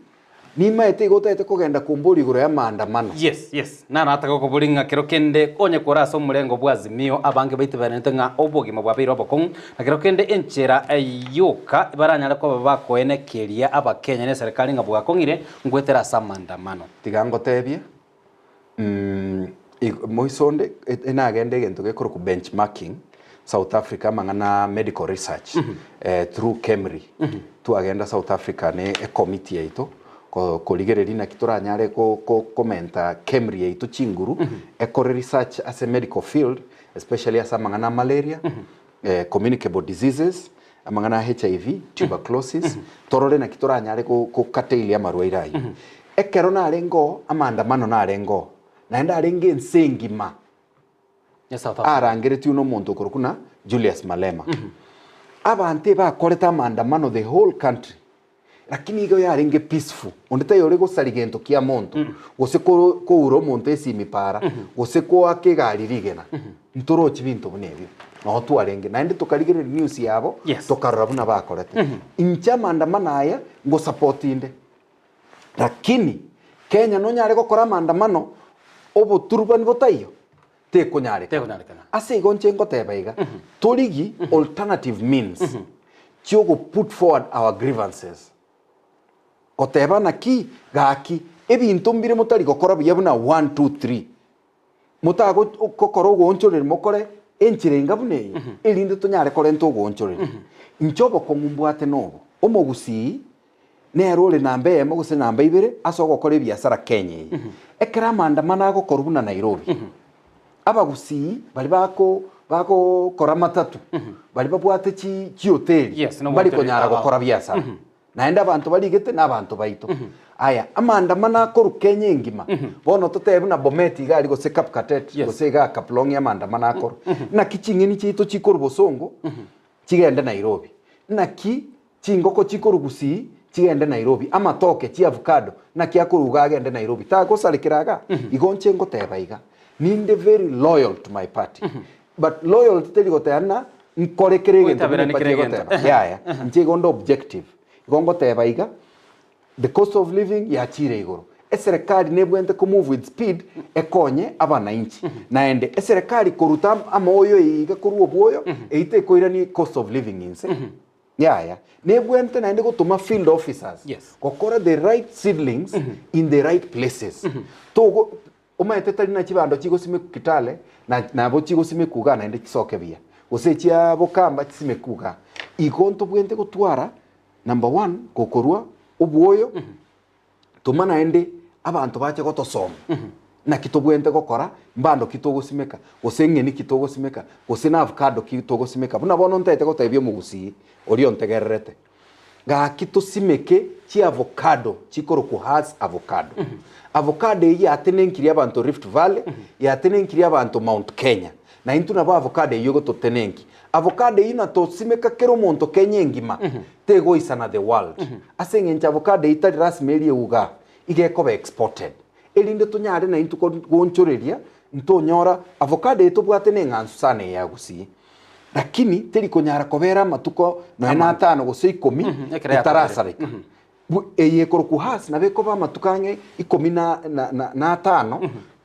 nimaete igo otagete kogenda komboria igoro y'amaandamano. Yes. Narata gokoboria ng'a kero kende onye kore ase omorengo bwa Azimio abange baito berenete ng'a obogima bwabeire obokong'u, na kero kende enchera yoka baranyare koba bakoenekeria Abakenya na eserekari ng'a bwakong'ire ngoetera ase amaandamano. Tiga ngotebie, moiso onde nagende egento gekorokwa benchmarking South Africa amang'ana a medical research through KEMRI. Twagenda South Africa ne ecommittee yaito korigereria naki toranyare komenta KEMRI yaito chinguru ekore research ase medical field especially ase amang'ana a malaria, communicable diseases, amang'ana a HIV, tuberculosis, torore naki toranyare gokatailia amarwaire ayio. Ekero narenge oo, amaandamano narenge oo, naende arenge ense engima arangeretigwe na omonto okorokwa buna Julius Malema. Abanto ebakorete amaandamano the whole country, lakini igo yarenge peaceful, onde taiyo ore gosaria gento kia monto, gose koura omonto esimi para, gose koaka egari rigena, ntorochi binto buna ebio. Noo twarenge, naende tokarigereria news yabo, tokarora buna bakorete. Inche amaandamano aya, ngosupport inde. Lakini Kenya nonyare gokora amaandamano oboturubani botaiyo? Tekonyarekana. Tekonyarekana. Ase igo inche ngoteba iga, torigi alternative means chiogo put forward our grievances. Goteba naki gaki ebinto mbire motari gokora buya buna one, two, three. Motagokora ogoonchoreria mokore enchera enga buna eye, erinde tonyare korenta ogoonchoreria. Inche obokong'u mbwate nobo, omogusii nere ore namba eyemo gose namba ibere ase ogokora ebiasara Kenya eye. Ekero amaandamano agokorwa buna Nairobi, abagusii baria bako bagokora matatu, baria babwate chi chihoteli, Yes, mbari konyara gokora biasara. Naende abanto barigete nabanto baito. Aya, amaandamano akorwa Kenya engima, bono totebe buna Bomet iga aria gose Kapkatet gose igaa Kaplong amaandamano akorwa. Naki ching'eni chiaito chikorwa Bosongo chigende Nairobi? Naki chingoko chikorwa Gusii. chigende Nairobi, amatoke, chiavocado, naki akoruga agende Nairobi, tagosarekera igaa? Igo inche ngoteba iga, ninde very loyal to my party, but loyalty teri goteba ng'a nkore kera egento buna Goitaberani eparty kera egento. egoteba, yaya, inche igo nde objective. Igo ngoteba iga, the cost of living yachire igoro, eserekari nebwenerete ko move with speed ekonye abanainchi. Naende eserekari koruta amaoyo eye iga korwa obwoyo, eyio tekoirania cost of living inse. Yaya, nebwenerete naende gotoma field officers gokora the right seedlings in the right places. Togo omanyete tari na chibando chigosimekwa Kitale na nabo chigosimekwa igaa naende chisoke buya, gose chia Bokamba chisimekwe igaa. Igo ntobwenerete gotwara number one gokorwa obwoyo. Toma naende abanto bache gotosoma naki tobwenerete gokora, mbando ki togosimeka, gose ng'eni ki togosimeka, gose na avocado ki togosimeka. Buna bono ntaete gotebia omogusii oria ontegererete, gaki tosimeke chiavocado chikorokwa Hass avocado. Avocado eyio yatenenkirie abanto Rift Valley, yatenenkirie abanto Mount Kenya. Na intwe nabo avocado eyio egototenenki. Avocado eyio natosimeka kera omonto Kenya engima, tegoisana the world. Ase eng'encho avocado eyio tari lasima erie igaa, iga ekoba exported. Erinde tonyare naintwe ko goonchoreria, ntonyora avocado eye tobwate na eng'ansu sana eye ya Gusii. Lakini teri konyara kobera amatuko nonya na atano gose ikomi Ekero yatobire. etarasareka. Bu eye ekorokwa Hass nabo ekoba amatuko ang'e ikomi na na na na atano,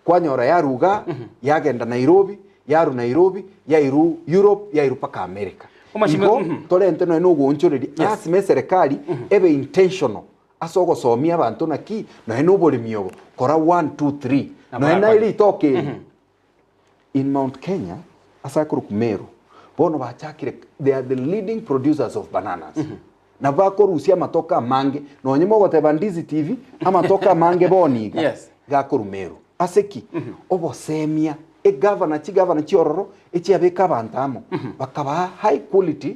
kwanyora yarwa igaa, yagenda Nairobi, yarwa Nairobi, yairwa Europe, yairwa mpaka America. Omashime- Igo torente nonya na ogoonchoreria, lasima eserekari ebe intentional ase ogosomia abanto naki, nonya na oboremi obo, kora one, two, three, Nabo nonya na barakore. ritoke eri. In Mount Kenya, ase akorokwa Meru, bono bachakire, they are the leading producers of bananas. Nabo bakorusia amatoke amange, nonye mogoteba Ndizi TV, amatoke amange bono iga, Yes. iga akorwa Meru. Ase ki? Obosemia, egavana, chigavana chiororo, echiabeka abanto amo, bakabaa high quality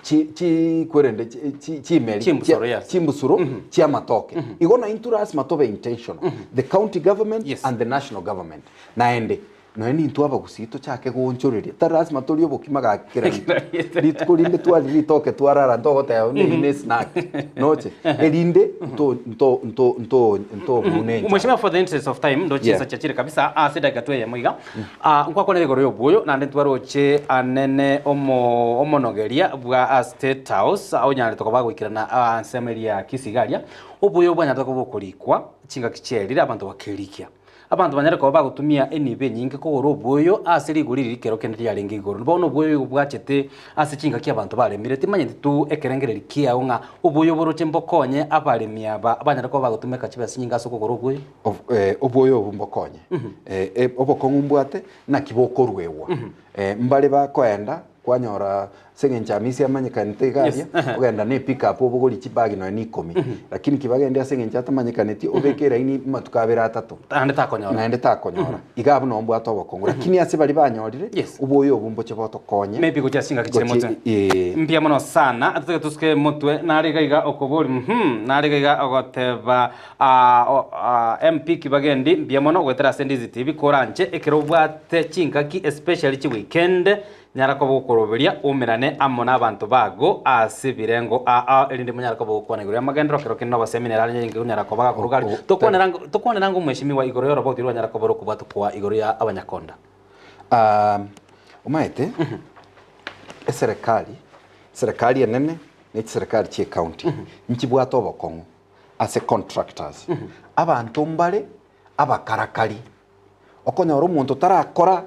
chi chi kwerende chi- chi- chimeri Chimbusuro, chia- yes. chimbusuro chi'amatoke. Igo naintwe lasima tobe intentional, the county government Yes. and the national government. Naende, nonya nintwe abagusii tochake goonchoreria, tari lasima torie obokima gaki kera rituko. Rituko rinde twaria ritoke twarara ntogoteba buna eyio ne snack, noche? Erinde nto nto nto nto ntobune enchara. Mheshimiwa for the interest of time ndoche Yeah. chinsa chiachire kabisa ase edakika tu eyemo iga Ah, nkwakwanera igoro y'obuoyo, naende ntwaroche anene omo omonogeria bwa State House onyarete koba agoikerana aa ensemo eria ya Kisii iga aria, obuoyo bwanyarete koba okorikwa chingaki chiaerire abanto bakerikia. Abanto banyare koba bagotumia enibo enyinge kogora obuoyo ase rigori riria kero kende riarenge igoro. Bono obuoyo igo bwachete ase chingaki abanto baremire, timanyeti tu ekerengereri kiao ng'a obuoyo boroche mbokonye abaremi aba banyare koba bagotumeka chibesa chinyinge ase okogora obuoyo? Obuoyo obo mbokonye. Obokong'u mbwate naki bokoruegwa. Mbare bakoenda kwanyora ase eng'encho Hamisi amanyekanete iga aria, ogenda ne pick up obogorie chibagi nonya na ikomi. Lakini kibagende ase eng'encho atamanyekaneti obeke eraini amatuko abere atato. Naende takonyora. Naende takonyora. Iga abwo noo mbwate obokong'u. Lakini ase baria banyorire, obuoyo obwo mboche botokonye. Maybe gochia ase chingaki chire Gochia motwe. eh. Mbuya mono sana, totige tosuke motwe, nare iga iga okobori uhmm, nare iga iga ogoteba MP Kibagendi mbuya mono goetera ase Ndizi TV koranche ekero obwate chingaki especially chi weekend nyara koba gokoroberia oumerane amo na abanto bago ase ebirengo aa erinde monyare koba gokwana igoro y'amagenderero kero kende nobosemi nere are nyarenge konyara koba gakoruga aria tokwanera ngo tokwanera ngo omweshimiwa igoro y'oroboti rwanyara koba rokobwatwa kwa igoro ya abanyakonda. Omanyete eserekari, eserekari enene ne chiserekari chia ecounty nchibwate obokong'u. ase contractors. Abanto mbare abakarakari, okonyora omonto tarakora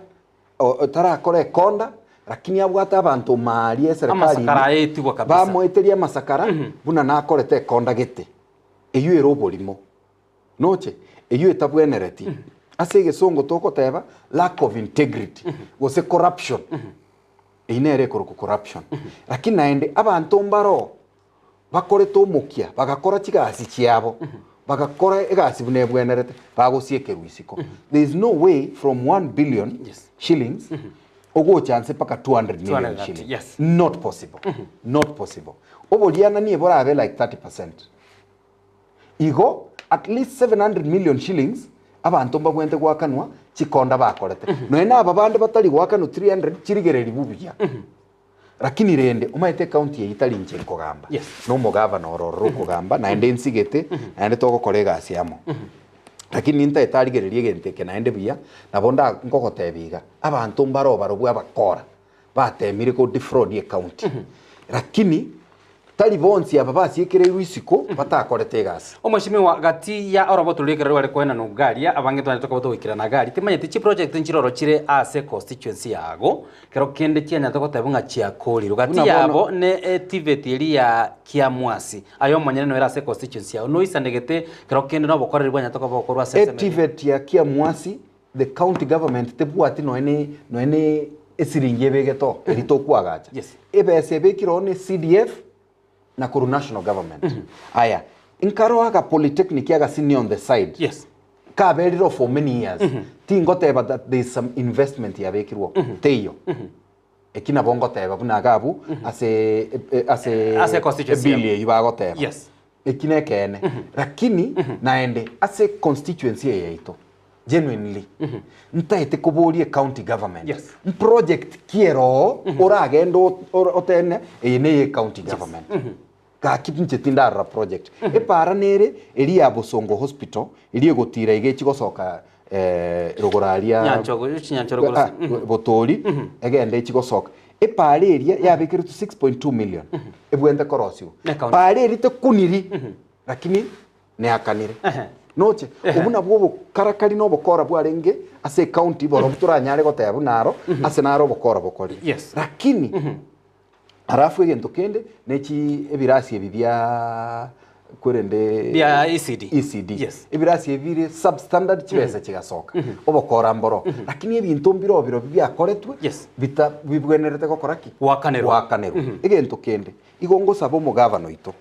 tarakora ekonda lakini abwate abanto maaria eserekari ime, Amasakara aetigwa kabisa. bamoeteria amasakara buna nakorete ekonda gete. Eyio ere oborimo. Noche? Eyio etabwenereti. Ase egesongo togoteba lack of integrity gose corruption. Eyio nere ekorokwa corruption. Lakini naende abanto mbaroo bakorete omokia, bagakora chigasi chiabo, bagakora egasi buna ebwenerete, bagosiekerwa isiko. There is no way from 1 billion Yes. shillings ogocha nse mpaka 200 million 230, shillings. yes. Not possible. Not possible. Oboriananie borabe like 30%. Igo at least 700 million shillings abanto mbabwenerete goakanwa chikonda bakorete. Nonya na aba bande batari goakanwa 300 chirigereri buya. Lakini rende, omanyete ecounty eyio tari inche nkogamba, Yes. na omogavana oro ororo okogamba, naende nsigete, naende togokora egasi amo. Lakini nintaete arigererie egento eke naende buya, nabo nda nkogotebia iga, abanto mbare obarobwo abakora, batemire go defraud ecounty, lakini Tari bonsi aba basiekereirwe isiko batakorete egasi. Omweshimiwa gati ya oroboto roria ekero rware koenana Ugaria, abange twanyarete koba togoikerana gari, timanyeti chiproject nchiroro chire ase constituency yago, kero kende chianyarete gotebwa ng'a chiakorirwe. Gati Buna bono. yabo ne etiveti eria ya Kiamwasi, aye omonyene noere ase constituency yago, noisanegete kero kende nobokoreri bwanyarete koba bokorwa ase ensemo eria. Etivet ya Kiamwasi, the county government tebwati nonya ne nonya ne esiringi ebegete oo eri tokwagacha. Yes. Ebesa ebekire oo ne CDF na korwa national government. Aya, nkaroa aga polytechnic aga senior on the side. Yes. Kaberire oo for many years. Tingoteba that there is some investment yabekirwe oo. Teiyo. Eki nabo ngoteba buna iga abwo ase ase Ase constituency ebill yabo. eyio bagoteba. Yes. Eki nekeene. Lakini naende ase constituency eye yaito genuinely ntaete koboria ecounty government Yes. mproject ki ere oo oragende o- o- otene eye neye ecounty government. Gaki inche tindarora project. Epaara nere eria ya Bosongo hospital eria egotira iga echi gosoka rogoro aria Nyanchogo, chinyancho rogoro Ah, Botori egende echi gosoka. Epaara eria yabekeretwe 6.2 million ebwente korosiwa. Ne county. Paara eria tekuniri lakini neakanire. Ehe. Noche, obwo nabwo obokarakari na obokora bwarenge ase ecounty borobwo toranyare goteba buna aro ase naro obokora bokorire. Yes. Lakini Alafu egento kende ne chi ebirasi ebi bia kwerende Bia ECD. ECD. Yes. Ebirasi ebi bire substandard chibesa chigasoka. Obokora mboro. Lakini ebinto mbiro biro biakoretwe Yes. bita bibwenerete gokora ki? Goakanerwa. Goakanerwa. Egento kende igo ngosaba omogavana oito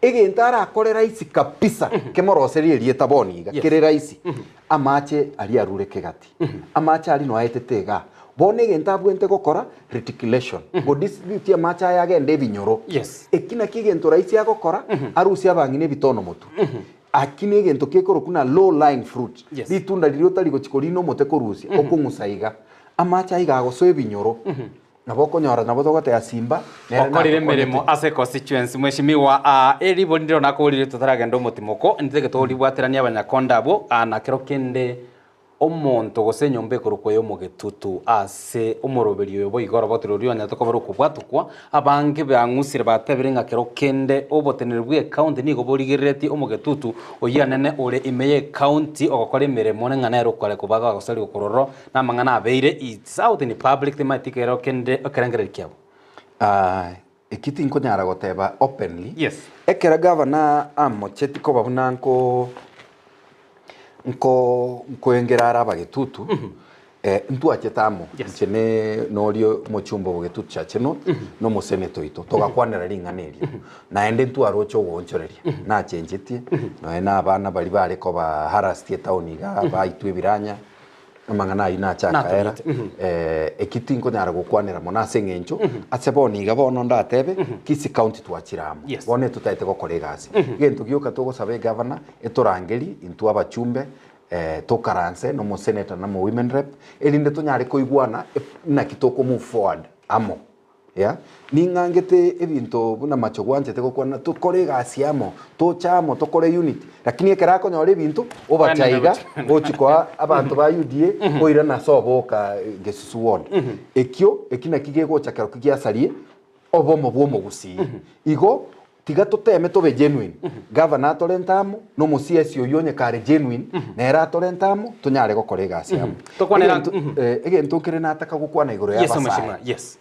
egento arakore rahisi kabisa kemoroserie erieta bono iga Yes. kere rahisi amache aria arure kegati amache aria noaetete igaa bono egento abwente gokora reticulation go distribute amache aya agende ebinyoro Yes. eki naki egento rahisi agokora arusie abang'ina ebitono motwe aki na egento kekorokwa na low lying fruit Yes. ritunda riria otari gochi korina omote korusia okong'usa iga amache aiga agosoa ebinyoro Nabo okonyora nabo togoteba Simba nere Okorire natokonete. emeremo ase constituency mweshimiwa aa eribori ndiro nakoborire totaragenda omotimoko ntitagete toribwateranie abanyakonda abwo aa na kero kende omonto gose enyomba ekorokwa ey'omogetutu ase omoroberi oyo boigo oroboti roria onyarete koba rokobwatokwa abange bang'usire batebire ng'a kero kende oboteneneri bwa ecounty nigo borigereretie omogetutu oyio anene ore ime ye ecounty ogokora emeremo ng'a nere okare koba gagosariwa korwa ororo Namang'ana abeire it's out in public timaeti kero kende ekerengererio kiabo. Aah eki tinkonyara goteba openly, Yes. ekero gavana amocheti koba buna nko nko nkoengera are abagetutu, ntwachete amo Yes. inche ne noria omochumba o bogetutu Chache North, na omoseneta oito, togakwanera ring'ana erio. Naende ntwaroche ogoonchoreria, nachenchetie, nonya na abana baria bare koba harassed etown igaa, baitwa ebiranya, Amang'ana ayio nache akaera, eki tinkonyara gokwanera mono ase eng'encho ase bono iga bono ndatebe Kisii County twachire amo. Yes. Bono etotaete gokora egasi. Egento gioka togosaba egavana etorangeri intwe abachumbe tokaranse na omosenator na omo women rep erinde tonyare koigwana naki toko move forward amo. Yeah, ning'angete ebinto buna macho gwanchete gokwana tokore egasi amo, toche amo tokore unity, lakini ekero akonyora ebinto obacha iga gochi koa abanto ba UDA oirana ase oboka Gesusu ward. Ekio eki naki gegocha kerokio giasarie obomo bwa omogusii. Igo Tiga toteme tobe genuine. Gavana atorente amo, na omo CS oyio onye kare genuine, nere atorente amo, tonyare gokora egasi amo. Tokwanera- Egento, eh, egento nkere nataka gokwana igoro ya Yes, abasae. mheshimiwa. Yes.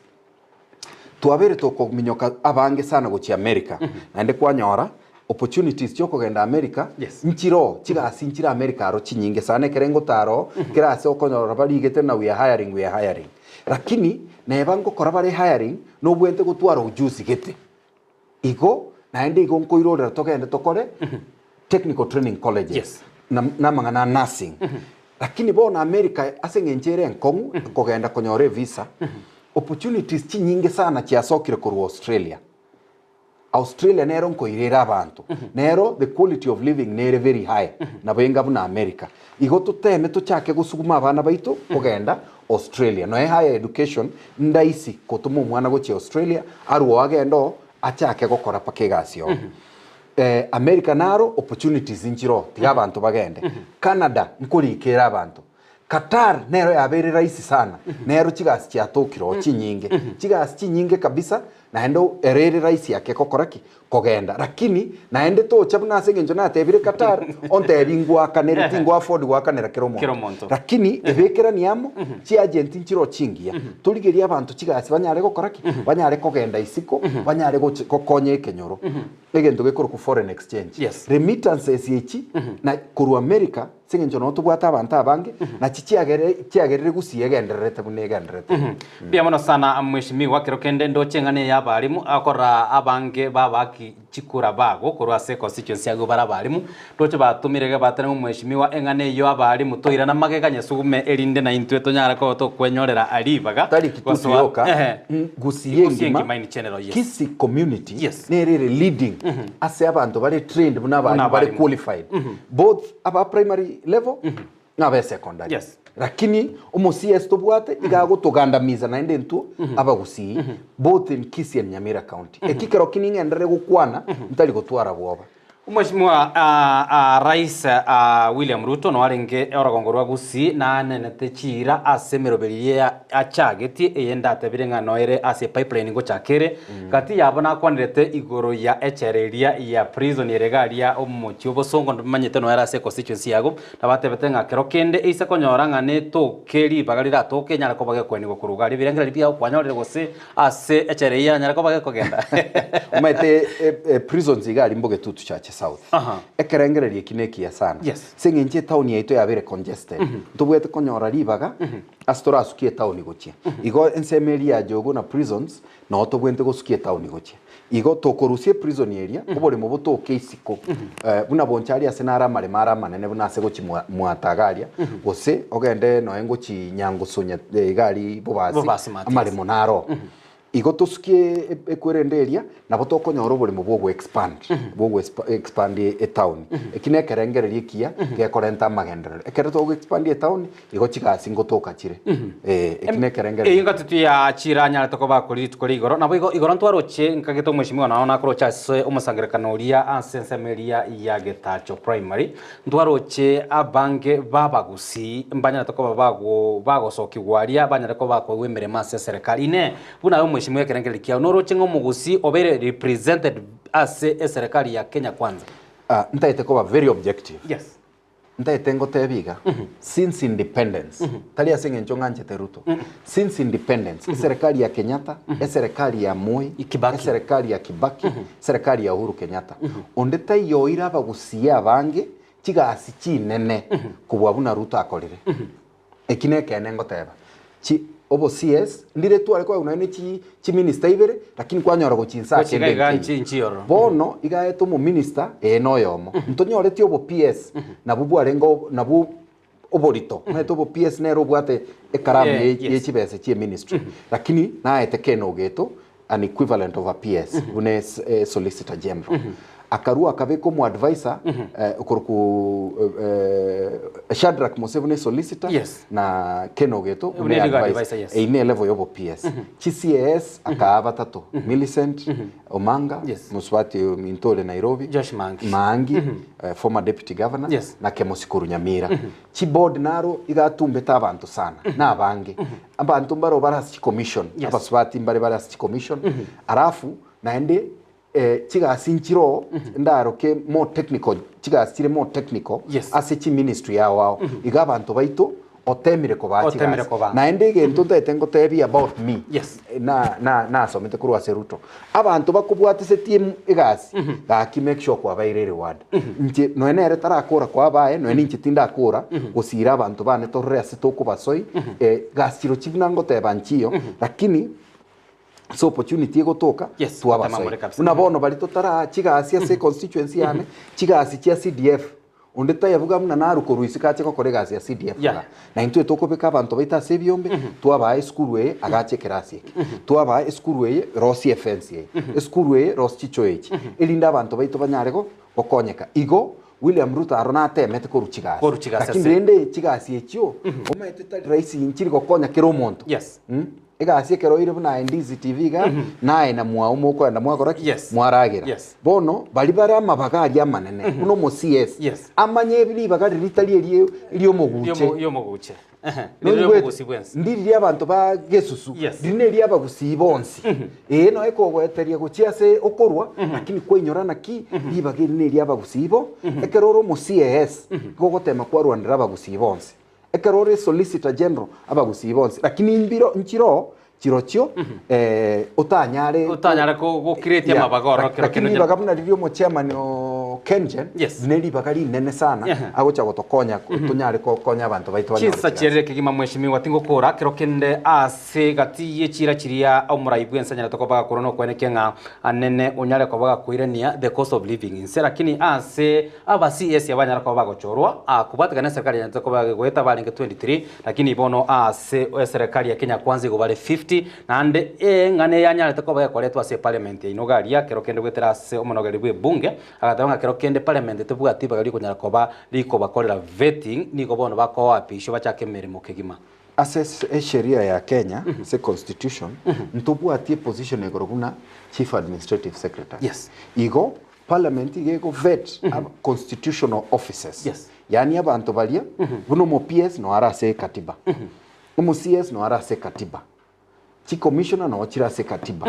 Twabere tokominyoka abange sana gochia America, naende kwanyora opportunities chiokogenda America Yes. nchiroo, chigasi nchire America aro chinyinge sana ekere ngotara oo, kera ase okonyora barigete na we are hiring, we are hiring. Lakini neba ngokora bare hiring, nobwenerete gotwara ujuzi gete. Igo naende igo nkoirorera togende tokore technical training colleges Yes. na namang'ana a nursing. Lakini bono America ase eng'encho ere enkong'u kogenda konyora evisa, opportunities chinyinge sana chiasokire korwa Australia. Australia nero nkoirere abanto, nero the quality of living nere very high nabo enga buna America. Igo toteme tochake gosuguma abana baito kogenda. Australia. Noe higher education ndaisi kotoma omwana gochia Australia arwe oo agende oo achake gokora mpaka egasi oo. America naro opportunities nchire oo tiga abanto bagende. Canada nkorika ere abanto. Qatar nero yabeire rahisi sana, nero chigasi chiatokire oo chinyinge, chigasi chinyinge kabisa naende ere ere rahisi ake gokora ki? Kogenda. Lakini naende tocha buna ase eng'encho natebire Qatar, ontebi ngwakanere tingo afford goakanera kera Kera omonto. omonto. Lakini ebekerani amo, chiagent nchire oo chingiya, torigerie abanto chigasi banyare gokora ki? Banyare kogenda isiko, banyare gochi gokonya ekenyoro. Egento gekorokwa foreign exchange. Yes. Remittances echi, na korwa America, Ase engencho noo tobwate abanto abange, nachi chiagere chiagerire gusii egendererete buna egendererete. Mbuya mono sana mweshimiwa, kero kende ndoche eng'ana eye y'abalimu akorora abange babaki chikura bago korwa ase econstituency agwo bare abalimu, ndoche batomire iga batera ng'a omweshimiwa eng'ana eyio abalimu toirana magega nyesugume erinde naintwe tonyare koba tokwenyorera ribaga Tari Kitutu gosoa yoka, ehe Gusii Gusii engima, engima in general, yes. Kisii community Yes. nere ere leading ase abanto bare trained buna Buna abalimu bare abalimu. qualified both aba primary level na abe secondary. Yes. Lakini omo CS tobwate iga agotogandamiza naende intwo abagusii both in Kisii and Nyamira county. Eki kero ki ning'enderere gokwana ntari gotwara bwoba. Omweshimiwa Rais William Ruto no arenge orogongo rwa Gusii nanenete chiira ase emeroberi eye achagetie eye ndatebire ng'a noere ase epipeline ngochaka ere. Gati yabo nakwanerete igoro ya echela eria ya prison ere iga aria omochie obosongo ndimanyete noere ase econstituency yago, nabatebete ng'a kero kende eise konyora ng'a netoke ribaga riratoke enyare koba gekwenigwa korwa iga aria ebirengererio biao kwanyorire gose ase echela eyio yanyare koba gekogenda. Omanyete prisons iga aria Mbogetutu Church South. Aha. Ekerengererio eki nekiya sana. Yes. Ase eng'encho etown yaito yabeire congested, ntobwate konyora ribaga ase torasukie etown gochia. Igo ensemo eria ya Jogoo na prisons Noo tobwenerete gosukia etaoni gochia. Igo tokorusia eprison eria, oboremo botoke isiko, buna boncha aria ase nare amaremo are amanene buna ase gochia mwa mwata iga aria, gose ogende noe ngochi Nyangusu iga aria Bobasi, Bobasi Mathias. amaremo naro oo. Igo tosukie ekwerende eria, nabo tokonyora oboremo bwa ogo expand, bwa ogo expand etaoni. Eki na ekerengererio ekiya, gekorenta amagenderero. Ekero togo expand etaoni, Igo chigasi ngotoka chire. Ee, eki nekerengererio. Eyio ngatutu ya chiira anyarete koba akori rituko ria igoro. Naboigo igoro ntwaroche nkagete omweshimiwa nao nakoroche ase omosangererekano oria ase ensemo eria ya Getacho Primary. Ntwaroche abange b'abagusii mbanyarete koba bago bagosokigwa aria banyare koba bakoegwa emeremo ase eserekari. Inee! Buna aye omweshimiwa ekerengererio kiao noroche ng'a omogusii obeire represented ase eserekari ya Kenya Kwanza? Ah, ntaete koba very objective. Yes. Ntaete ngotebie iga, since independence, tari ase eng'encho ng'anchete Ruto, since independence, eserekari ya Kenyatta, eserekari ya Moi, Kibaki. eserekari ya Kibaki, eserekari ya Uhuru Kenyatta, onde taiyo oire abagusii abange chigasi chinene kobua buna Ruto akorire. Eki nekeene ngoteba, chi obo CS ndire tware koegwa nonya ne chi chiminister ibere lakini kwanyora gochia inse ake Gochia iga iga ende nchi nchiororo. Bono iga aete omominister ee noyomo. Ntonyoreti obo PS nabwo bwarenge obo nabwo oborito. Omanyete obo PS nere obwate ekaramu Eh, ye yes. ye chibesa chie ministry. Lakini naete Ken Ogeto an equivalent of a PS buna es e solicitor general. Akarua akabeka omo advisor okorokwa Shadrack Mose buna esolicitor Yes. na Ken Ogeto Buna buna legal advisor. advisor, yes. Eyio ne level yobo PS. Chi CAS akaa batato, Millicent Omanga, Yes. mosubati ominto ore Nairobi, Josh Maangi. Maangi, former deputy governor, Yes. na Kemosi korwa Nyamira. Chiboard naro iga atumbete abanto sana, na abange. Abanto mbaro bare ase chicommission, Yes. abasubati mbare bare ase chicommission, alafu naende chigasi nchiroo ndaroke more technical, chigasi chire more technical Yes. ase chiministry ao ao. Iga abanto baito otemire kobaa Otemire chigasi. kobaa. Naende egento ntaete ngotebie about me, Yes. na na nasomete korwa ase Ruto, abanto bakobwatisetie egasi, gaki make sure kwabaire ereward. Inche nonya nere tarakora koa abaye, nonya ninche tindakora, gosira abanto bane torore ase tokobasoi, gasi chirochio buna ngoteba nchiyo, lakini ase opportunity egotoka Yes, twabasoi. gotema more kabisa. Buna bono baria totaraa chigasi ase econstituency yane, chigasi chia CDF, onde tayabuga buna narwe korwa isiko ache gokora egasi ya CDF Yeah. iga. Na intwe tokobeka abanto baito ase ebiombe, twabaa esukuru eye agache ekerasi eke, twabaa esukuru eye rosie efence eye, esukuru eye rosie chichoo echi, erinde abanto baito banyare go gokonyeka. Igo, William Ruto aro natemete korwa chigasi. Korwa chigasi Lakini ase- rende chigasi echio, omanyete tari rahisi nchiri gokonya kera omonto. Yes. Egasi ekero oire buna aye Ndizi TV iga, naye na mwao mokoenda mwakora ki? Yes. Mwaragera. Yes. Bono, baria bare amabaga aria amanene, buna omo CS, Yes. amanye ribaga riria ritari erie riomoguche. Riomoguche. Ehe, riria Noigwete? riomogusi bwensi. Ndiri ria abanto ba gesusu, Yes. riria neria abagusii bonsi. Ee, noe kogoeteria gochia ase okorwa, lakini kwainyora naki ribaga eri neria abagusii bo. Ekero ore omo CAS, igo ogotema kwarwanera abagusii bonsi. Ekero ore Solicitor General, abagusii bonsi. Lakini mbiro nchiroo chirochio otanyare Otanyare gokiretia amabaga oro kero Lakini kende ribaga buna riria omochairman o Kengen Yes. ne ribaga rinene sana Ehe. agocha gotokonya tonyare gokonya abanto baito banyore Chinsa chigasi. chiarire kegima mweshimiwa tingokora kero kende ase gati ye chiira chiria omorai bwensi anyarete koba gakora nokwenekia ng'a anene onyare koba gakoirania the cost of living inse lakini ase aba CS abanyara koba bagochorwa kobwatekana eserikari yanyarete koba gegoeta barenge 23 Lakini bono ase eserekari ya Kenya Kwanza igo bare 50, naende eng'ana eyanyarete koba ekoretwa ase eparliament yaino iga aria, kero kende goetera ase omonogeri bw'ebunge, agateba ng'a kero kende parliament tebwati ibaga rikonyara koba rikobakorera vetting, nigo bono bakoapishwa bachake emeremo kegima. Ase esheria ya Kenya, ase constitution, ntobwati eposition igoro buna Chief Administrative Secretary. Yes. Igo Parliament iga ego vet constitutional offices. Yes. Yaani abanto baria buna omo PS no are ase ekatiba. Omo CS no are ase ekatiba. Chi commissioner no chire ase ekatiba.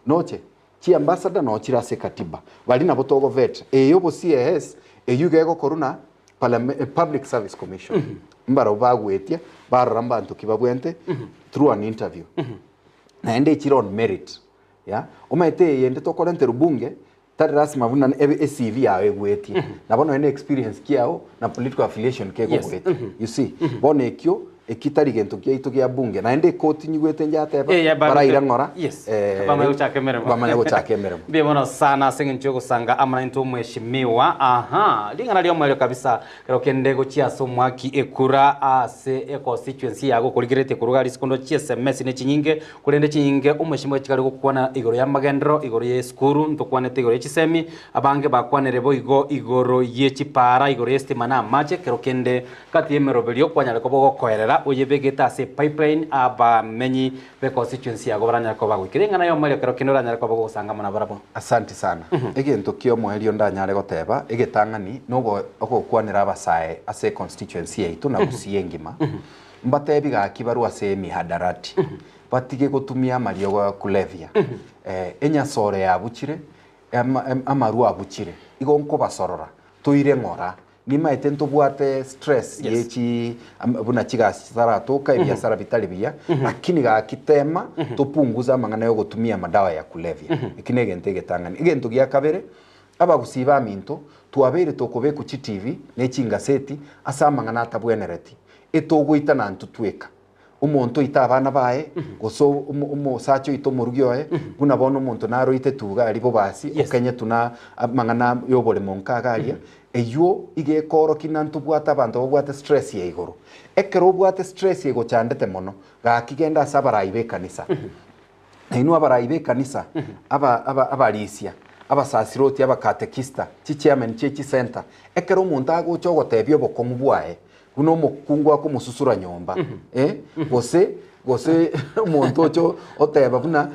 Noche? Chi ambassador no chire ase ekatiba. Baria nabo togo vet. Eye obo CAS eywo iga egokorwa na Public Service Commission. Mbarabwo bagwetia barora mbanto ki babwente through an interview. Naende echire on merit. Yeah? Omanyete eyende tokorentera bunge tari lasima buna ebe ecv yao egwetie. Nabo nonya ne experience kiao na political affiliation kegogwetia. You see? Bono ekio eki tari gento kiaito gia bunge. Naende ekoti nyigwete njateba Eh, yeah, baraira ng'ora Yes. eh, Bamanye gochaka emeremo. bamanye gochaka emeremo. Mbuya mono sana ase eng'encho yogosanga amo naintwe omweshimiwa. Aha, ring'ana ri'omoerio kabisa Ekero kende gochia ase omwaki ekura ase econstituency yago okorigereretie korwa iga risikondo chi'esemesi ne chinyinge, korende chinyinge omweshimiwa chikare gokwana igoro y'amagenderero, igoro y'esukuru, ntokwanete igoro y'echisemi, abange bakwanire boigo igoro ye chipaara, igoro y'estima na amache, ekero kende gati y'emeroberio kwanyare koba ogokoerera oyebegete ase epipeline abamenyi b'econstituency yago baranyare koba bagoikera eng'ana y'omoerio ekero kende oranyare koba ogosanga amo nabarabwo. Asanti sana. Egento ki'omoerio ndanyare goteba, egetang'ani nogo ogokwanera abasae ase econstituency yaito na Gusii engima, mbatebi gaki barwe ase emihadarati, batige gotumia amariogo ya kulevya, enyasore yabuchire, amarwa abuchire, igo nkobasorora toire ng'ora. Nimaete ntobwate stress Yes. ye chi buna chigasi chitaratoka, ebiasara bitari buya, lakini gaki tema topunguze amang'ana ya ogotumia amadawa ya kulevya. Eki negento egetang'ani. Egento gia kabere, abagusii baminto, twabeire tokobekwa chi TV ne chingaseti ase amang'ana atabwenereti, etogoitana intwe tweka. Omonto oite abana baye, gose omosacha oite omorugi oye, buna bono omonto naroite tuga aria bobasi, Yes. okenyetwe na amang'ana ya oboremo nka iga aria, eywo iga ekorokia ng'a ntobwate abanto babwate stress ya igoro. Ekero obwate stress egochandete mono, gaki genda ase abarai ba ekanisa. Nainwe abarai b'ekanisa, aba, aba, abarisia, abasasiroti, abakatekista, chichairman chie chisenta, ekero omonto agocha ogotebia obokong'u bwaye, buna omokungu akomosusura nyomba, eh, gose gose omonto ocha oteba buna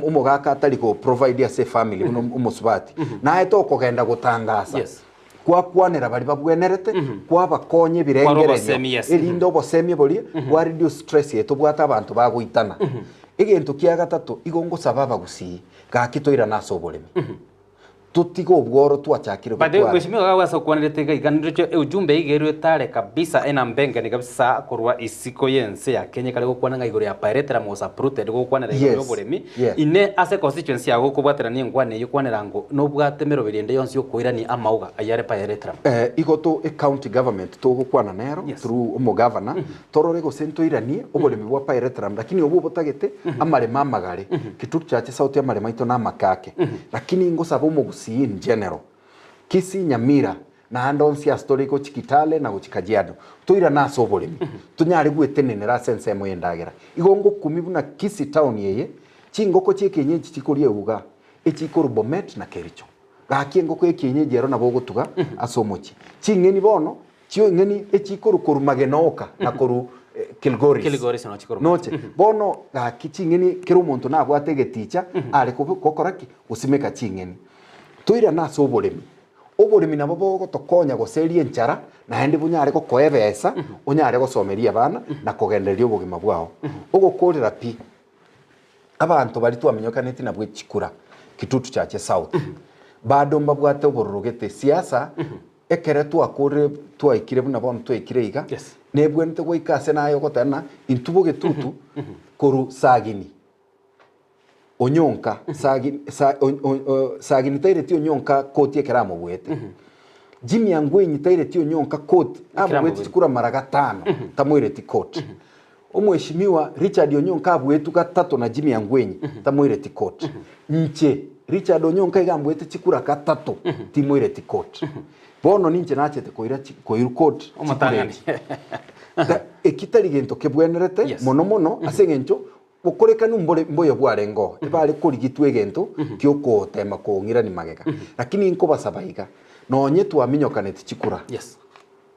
omogaka atari go provide ase efamily buna omosubati, naye tokogenda gotangasa. Yes. Kwakwanera baria babwenerete, kwabakonya Kwarwa ebirengererio, obosemi, yes. erinde obosemia boria bwa reduce stress eye tobwate abanto bagoitana. Egento kia gatato, igo ngosaba abagusii, gaki toirane ase oboremi. Totige obworo twachakire By the way, gotwara. Mheshimiwa iga ase okwanerete iga iga ndoche eujumbe iga erwe etare kabisa enamba engeni kabisa korwa isiko y'ense ya Kenya ekare gokwana ng'a igoro ya Pyrethrum was uprooted gokwanera igoro Yes, y'oboremi. yeah. Ine ase constituency yago okobwaterania enkwana eyio kwanera ngo nobwate emeroberi ende yonsi yokoirania amauga ayio are Pyrethrum. Eh, igo to ecounty government togokwana nero Yes. through omogavana torore gose ntoiranie oboremi bwa Pyrethrum lakini obwo obotagete amaremo amagare Kitui Church South amaremo aito namake ake lakini ngosaba omogusii in general Kisii Nyamira naende onsi ase tore gochia Kitale na gochia Kajiado toirane ase oboremi tonyare gwetenenera ase ensemo y'endagera igo ngokumia buna Kisii town eye chingoko chia ekienyeji chikoria euga echikorwa Bomet na Kericho. Gaki engoko y'ekienyeji ero nabo ogotuga ase omochie. Ching'eni bono, ching'eni echikorwa korwa magena oka na korwa Kilgoris. Kilgoris noo chikorwa. Noche. Bono gaki ching'eni kera omonto nabwate egeticha are gokora ki? Gosimeka ching'eni. Toirane ase oboremi. Oboremi nabo bogotokonya goseria enchara naende bonyare gokoa ebesa onyare gosomeria abana na kogendereria obogima bwao. Ogokorera pi, abanto baria twamenyokaneti nabwo chikura Kitutu Chache South bado mbabwate obororo gete siasa ekere twakorire twaikire buna bono twaikire iga nebwenerete goika ase naye ogoteba ng'a intwe bogetutu korwa Sagini Onyonka, Sagini, sa, o, o, o, Sagini taireti Onyonka koti ekero amobuete. Jimmy Angwenyi taireti Onyonka koti, amobuete amobuete. chikura mara gatano, tamoireti koti. Omweshimiwa Richard Onyonka abuetwe gatato na Jimmy Angwenyi, tamoireti koti. Inche, Richard Onyonka iga ambuete chikura gatato, timoireti koti. Bono ninche nachete koira chi, koirwa koti chikura Omotang'ani. echi. Ta, eki tari gento kebwenerete, Yes. mono mono, ase eng'encho Bokorekanu mbore mboyo bwarenge oo, ebare korigitwa egento gi'ogoteema kong'irania magega. Lakini nkobasaba iga, nonye twaminyokaneti chikura, Yes.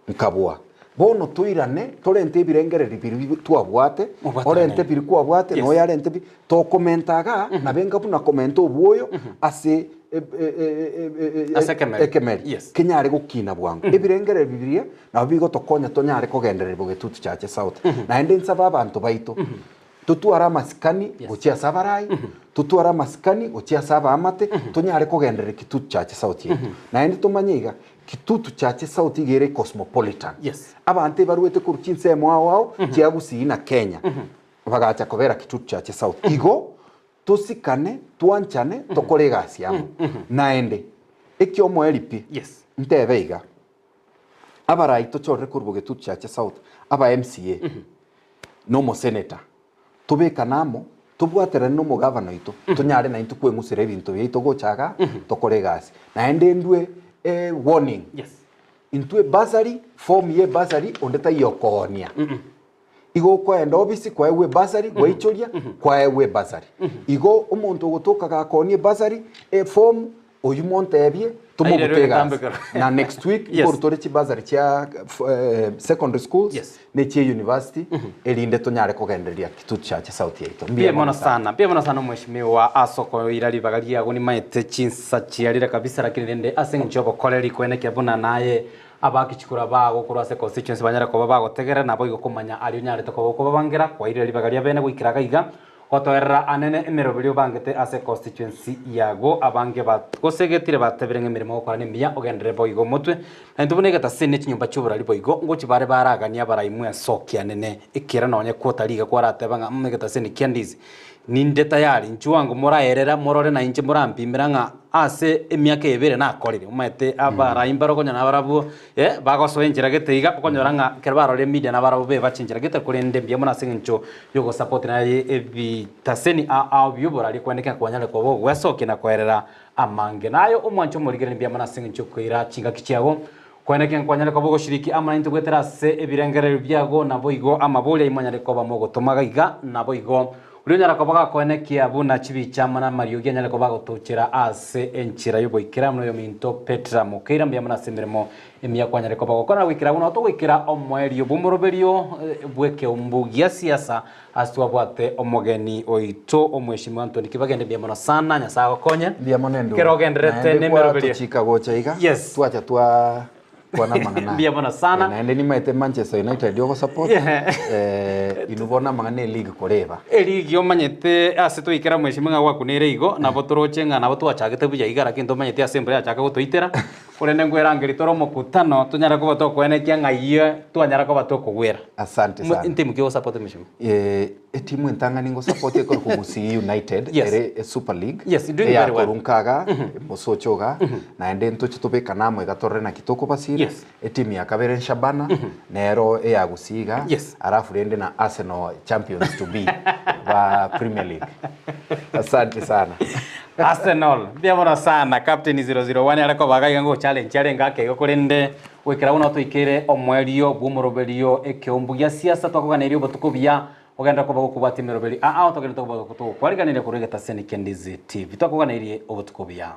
nkaboa. Bono toirane, torente ebirengererio biria twabwate, Mobwatanane. orente biria kwabwate, Yes. na oyo arente bi, tokomenta igaa, nabe enga buna komenta obwoyo ase e- e- e- e- e- Ase ekemeri. ekemeri, Yes. kenyare gokina bwango. Ebirengererio biria nabo bigotokonya tonyare kogendereria bogetutu chache south. Naende nsabe abanto baito, totware amasikani gochia ase abarai, totware amasikani gochia ase abaamate, tonyare kogendereria Kitutu Chache South yaito. Naende tomanye iga, Kitutu Chache South iga ere cosmopolitan. Yes. Abanto ebaruete korwa chinsemo ao ao chia Gusii na Kenya, bagacha kobera Kitutu Chache South. Igo, tosikane, twanchane, tokore egasi amo. Naende, ekiomoerio pi, Yes. ntebe iga, abarai tochorere korwa Bogetutu Chache South, aba MCA, na omoseneta, tobekane amo, tobwaterane na omogavana oito, tonyare naintwe kweng'usera ebinto biaito gocha igaa, tokore egasi. Naende ndue warning, Yes. intwe bursary, form ye bursary onde taiyo okoonia. Igo okoenda obisi kwaegwa ebursary, gwaichoria, kwaegwa ebursary. Igo omonto ogotoka gakoonia ebursary, eform, oyio montebie, tomobute Airerwe egasi. egetambekero. Na next week, Yes. nkoru tore chibursary chia secondary schools, Yes. ne chia university, erinde tonyare kogendereria Kitutu Chache South yaito. Mbuya mono sana, mbuya mono sana omweshimiwa ase okoira ribaga riago nimaete chinsa chiarire kabisa lakini rende ase eng'encho y'obokoreri koenekia buna naye Abakichikura bago korwa ase constituency banyare koba bagotegerera naboigo komanya aria onyarete koba okobabangera kwairire ribaga ria bene goikera iga iga gotoerera anene emeroberio obangete ase constituency yago abange bagosegetire batebire ng'a emeremo ogokora nemiya ogenderere boigo omotwe na intwe buna egetasini ne chinyomba chi'oborari boigo ngochi bare baraganie abarai mwensoki anene ekero nonye kwotari iga kwarateba ng'a mm egetasini kia ndizi Ninde tayari, inchuo ango moraerera morore na inche morampimera ng'a ase emiaka ebere nakorire. Omanyete abarai mbare okonyora nabarabwo eh, bagosoa enchera gete iga, okonyora ng'a ekero barorire media nabarabwo bebache enchera gete, korende mbuya mono ase eng'encho yogosupport naye ebitaseni ao ao bioborari kweneki ng'a kwanyare koba ogwesokia na koerera amange. Naye omwanche omorigereria mbuya mono ase eng'encho yokoira chingaki chiago Kweneki nkwanyare koba ogoshiriki amo naintwe goetera ase ebirengererio biago, naboigo amaborio aimonyare koba mogotomaga iga, naboigo oria onyara koba gakoenekia buna chibicha amo namariogi anyare koba agotochera ase enchera y'oboikeramu noyominto Petra Mokeira mbuya mono ase emeremo emiya kwanyare koba gokora na goikera buna togoikera omoerio bw'omoroberio bw'ekeumbu gia siasa ase twabwate omogeni oito omweshimiwa Anthony Kibagende mbuya mono sana Nyasae agokonye Mbuya mono Endugu. Ekero ogendererete Naende nemeroberio. kwatochika gocha iga, Yes. twacha twa kwana amang'ana aya. Mbuya mono sana. Eh, naende nimaete Manchester United ogosupport, Yeah. eh, inwe bono amang'ana e league koreba. Eligi omanyete ase twaikera mweshimiwa ng'a gwakunire igo, nabo toroche ng'a nabo twachagete buya iga lakini tomanyeti ase embura yachaka gotoitera, korende nkwerangeria tore omokutano tonyare koba tokoenekia ng'a iyio twanyara koba tokogwera. Asante sana. Entimu ki ogosupport mweshimiwa? Eh, etimu entang'ani ngosupport ekorokwa Gusii United Yes. ere e Super League Yes, doing very well. eyakorwa nkaga mosocho iga naende ntoche tobekane amo iga torore naki tokobasira Yes. etimu ya kabere Shabana nero eya Gusii iga Yes. alafu rende na Arsenal champions to be ba Premier League asante sana Arsenal mbuya mono sana captain 001 are koba iga iga ngochallenge arenge ake igo korende Goikera buna toikeire omoerio bw'omoroberio ekeumbu gia siasa twakoganeria obotuko buya ogenderere koba gokobwatia emeroberi aa ao togenderete koba togokwariganeria korwa egetaseni kia Ndizi TV twakoganeirie obotuko buya.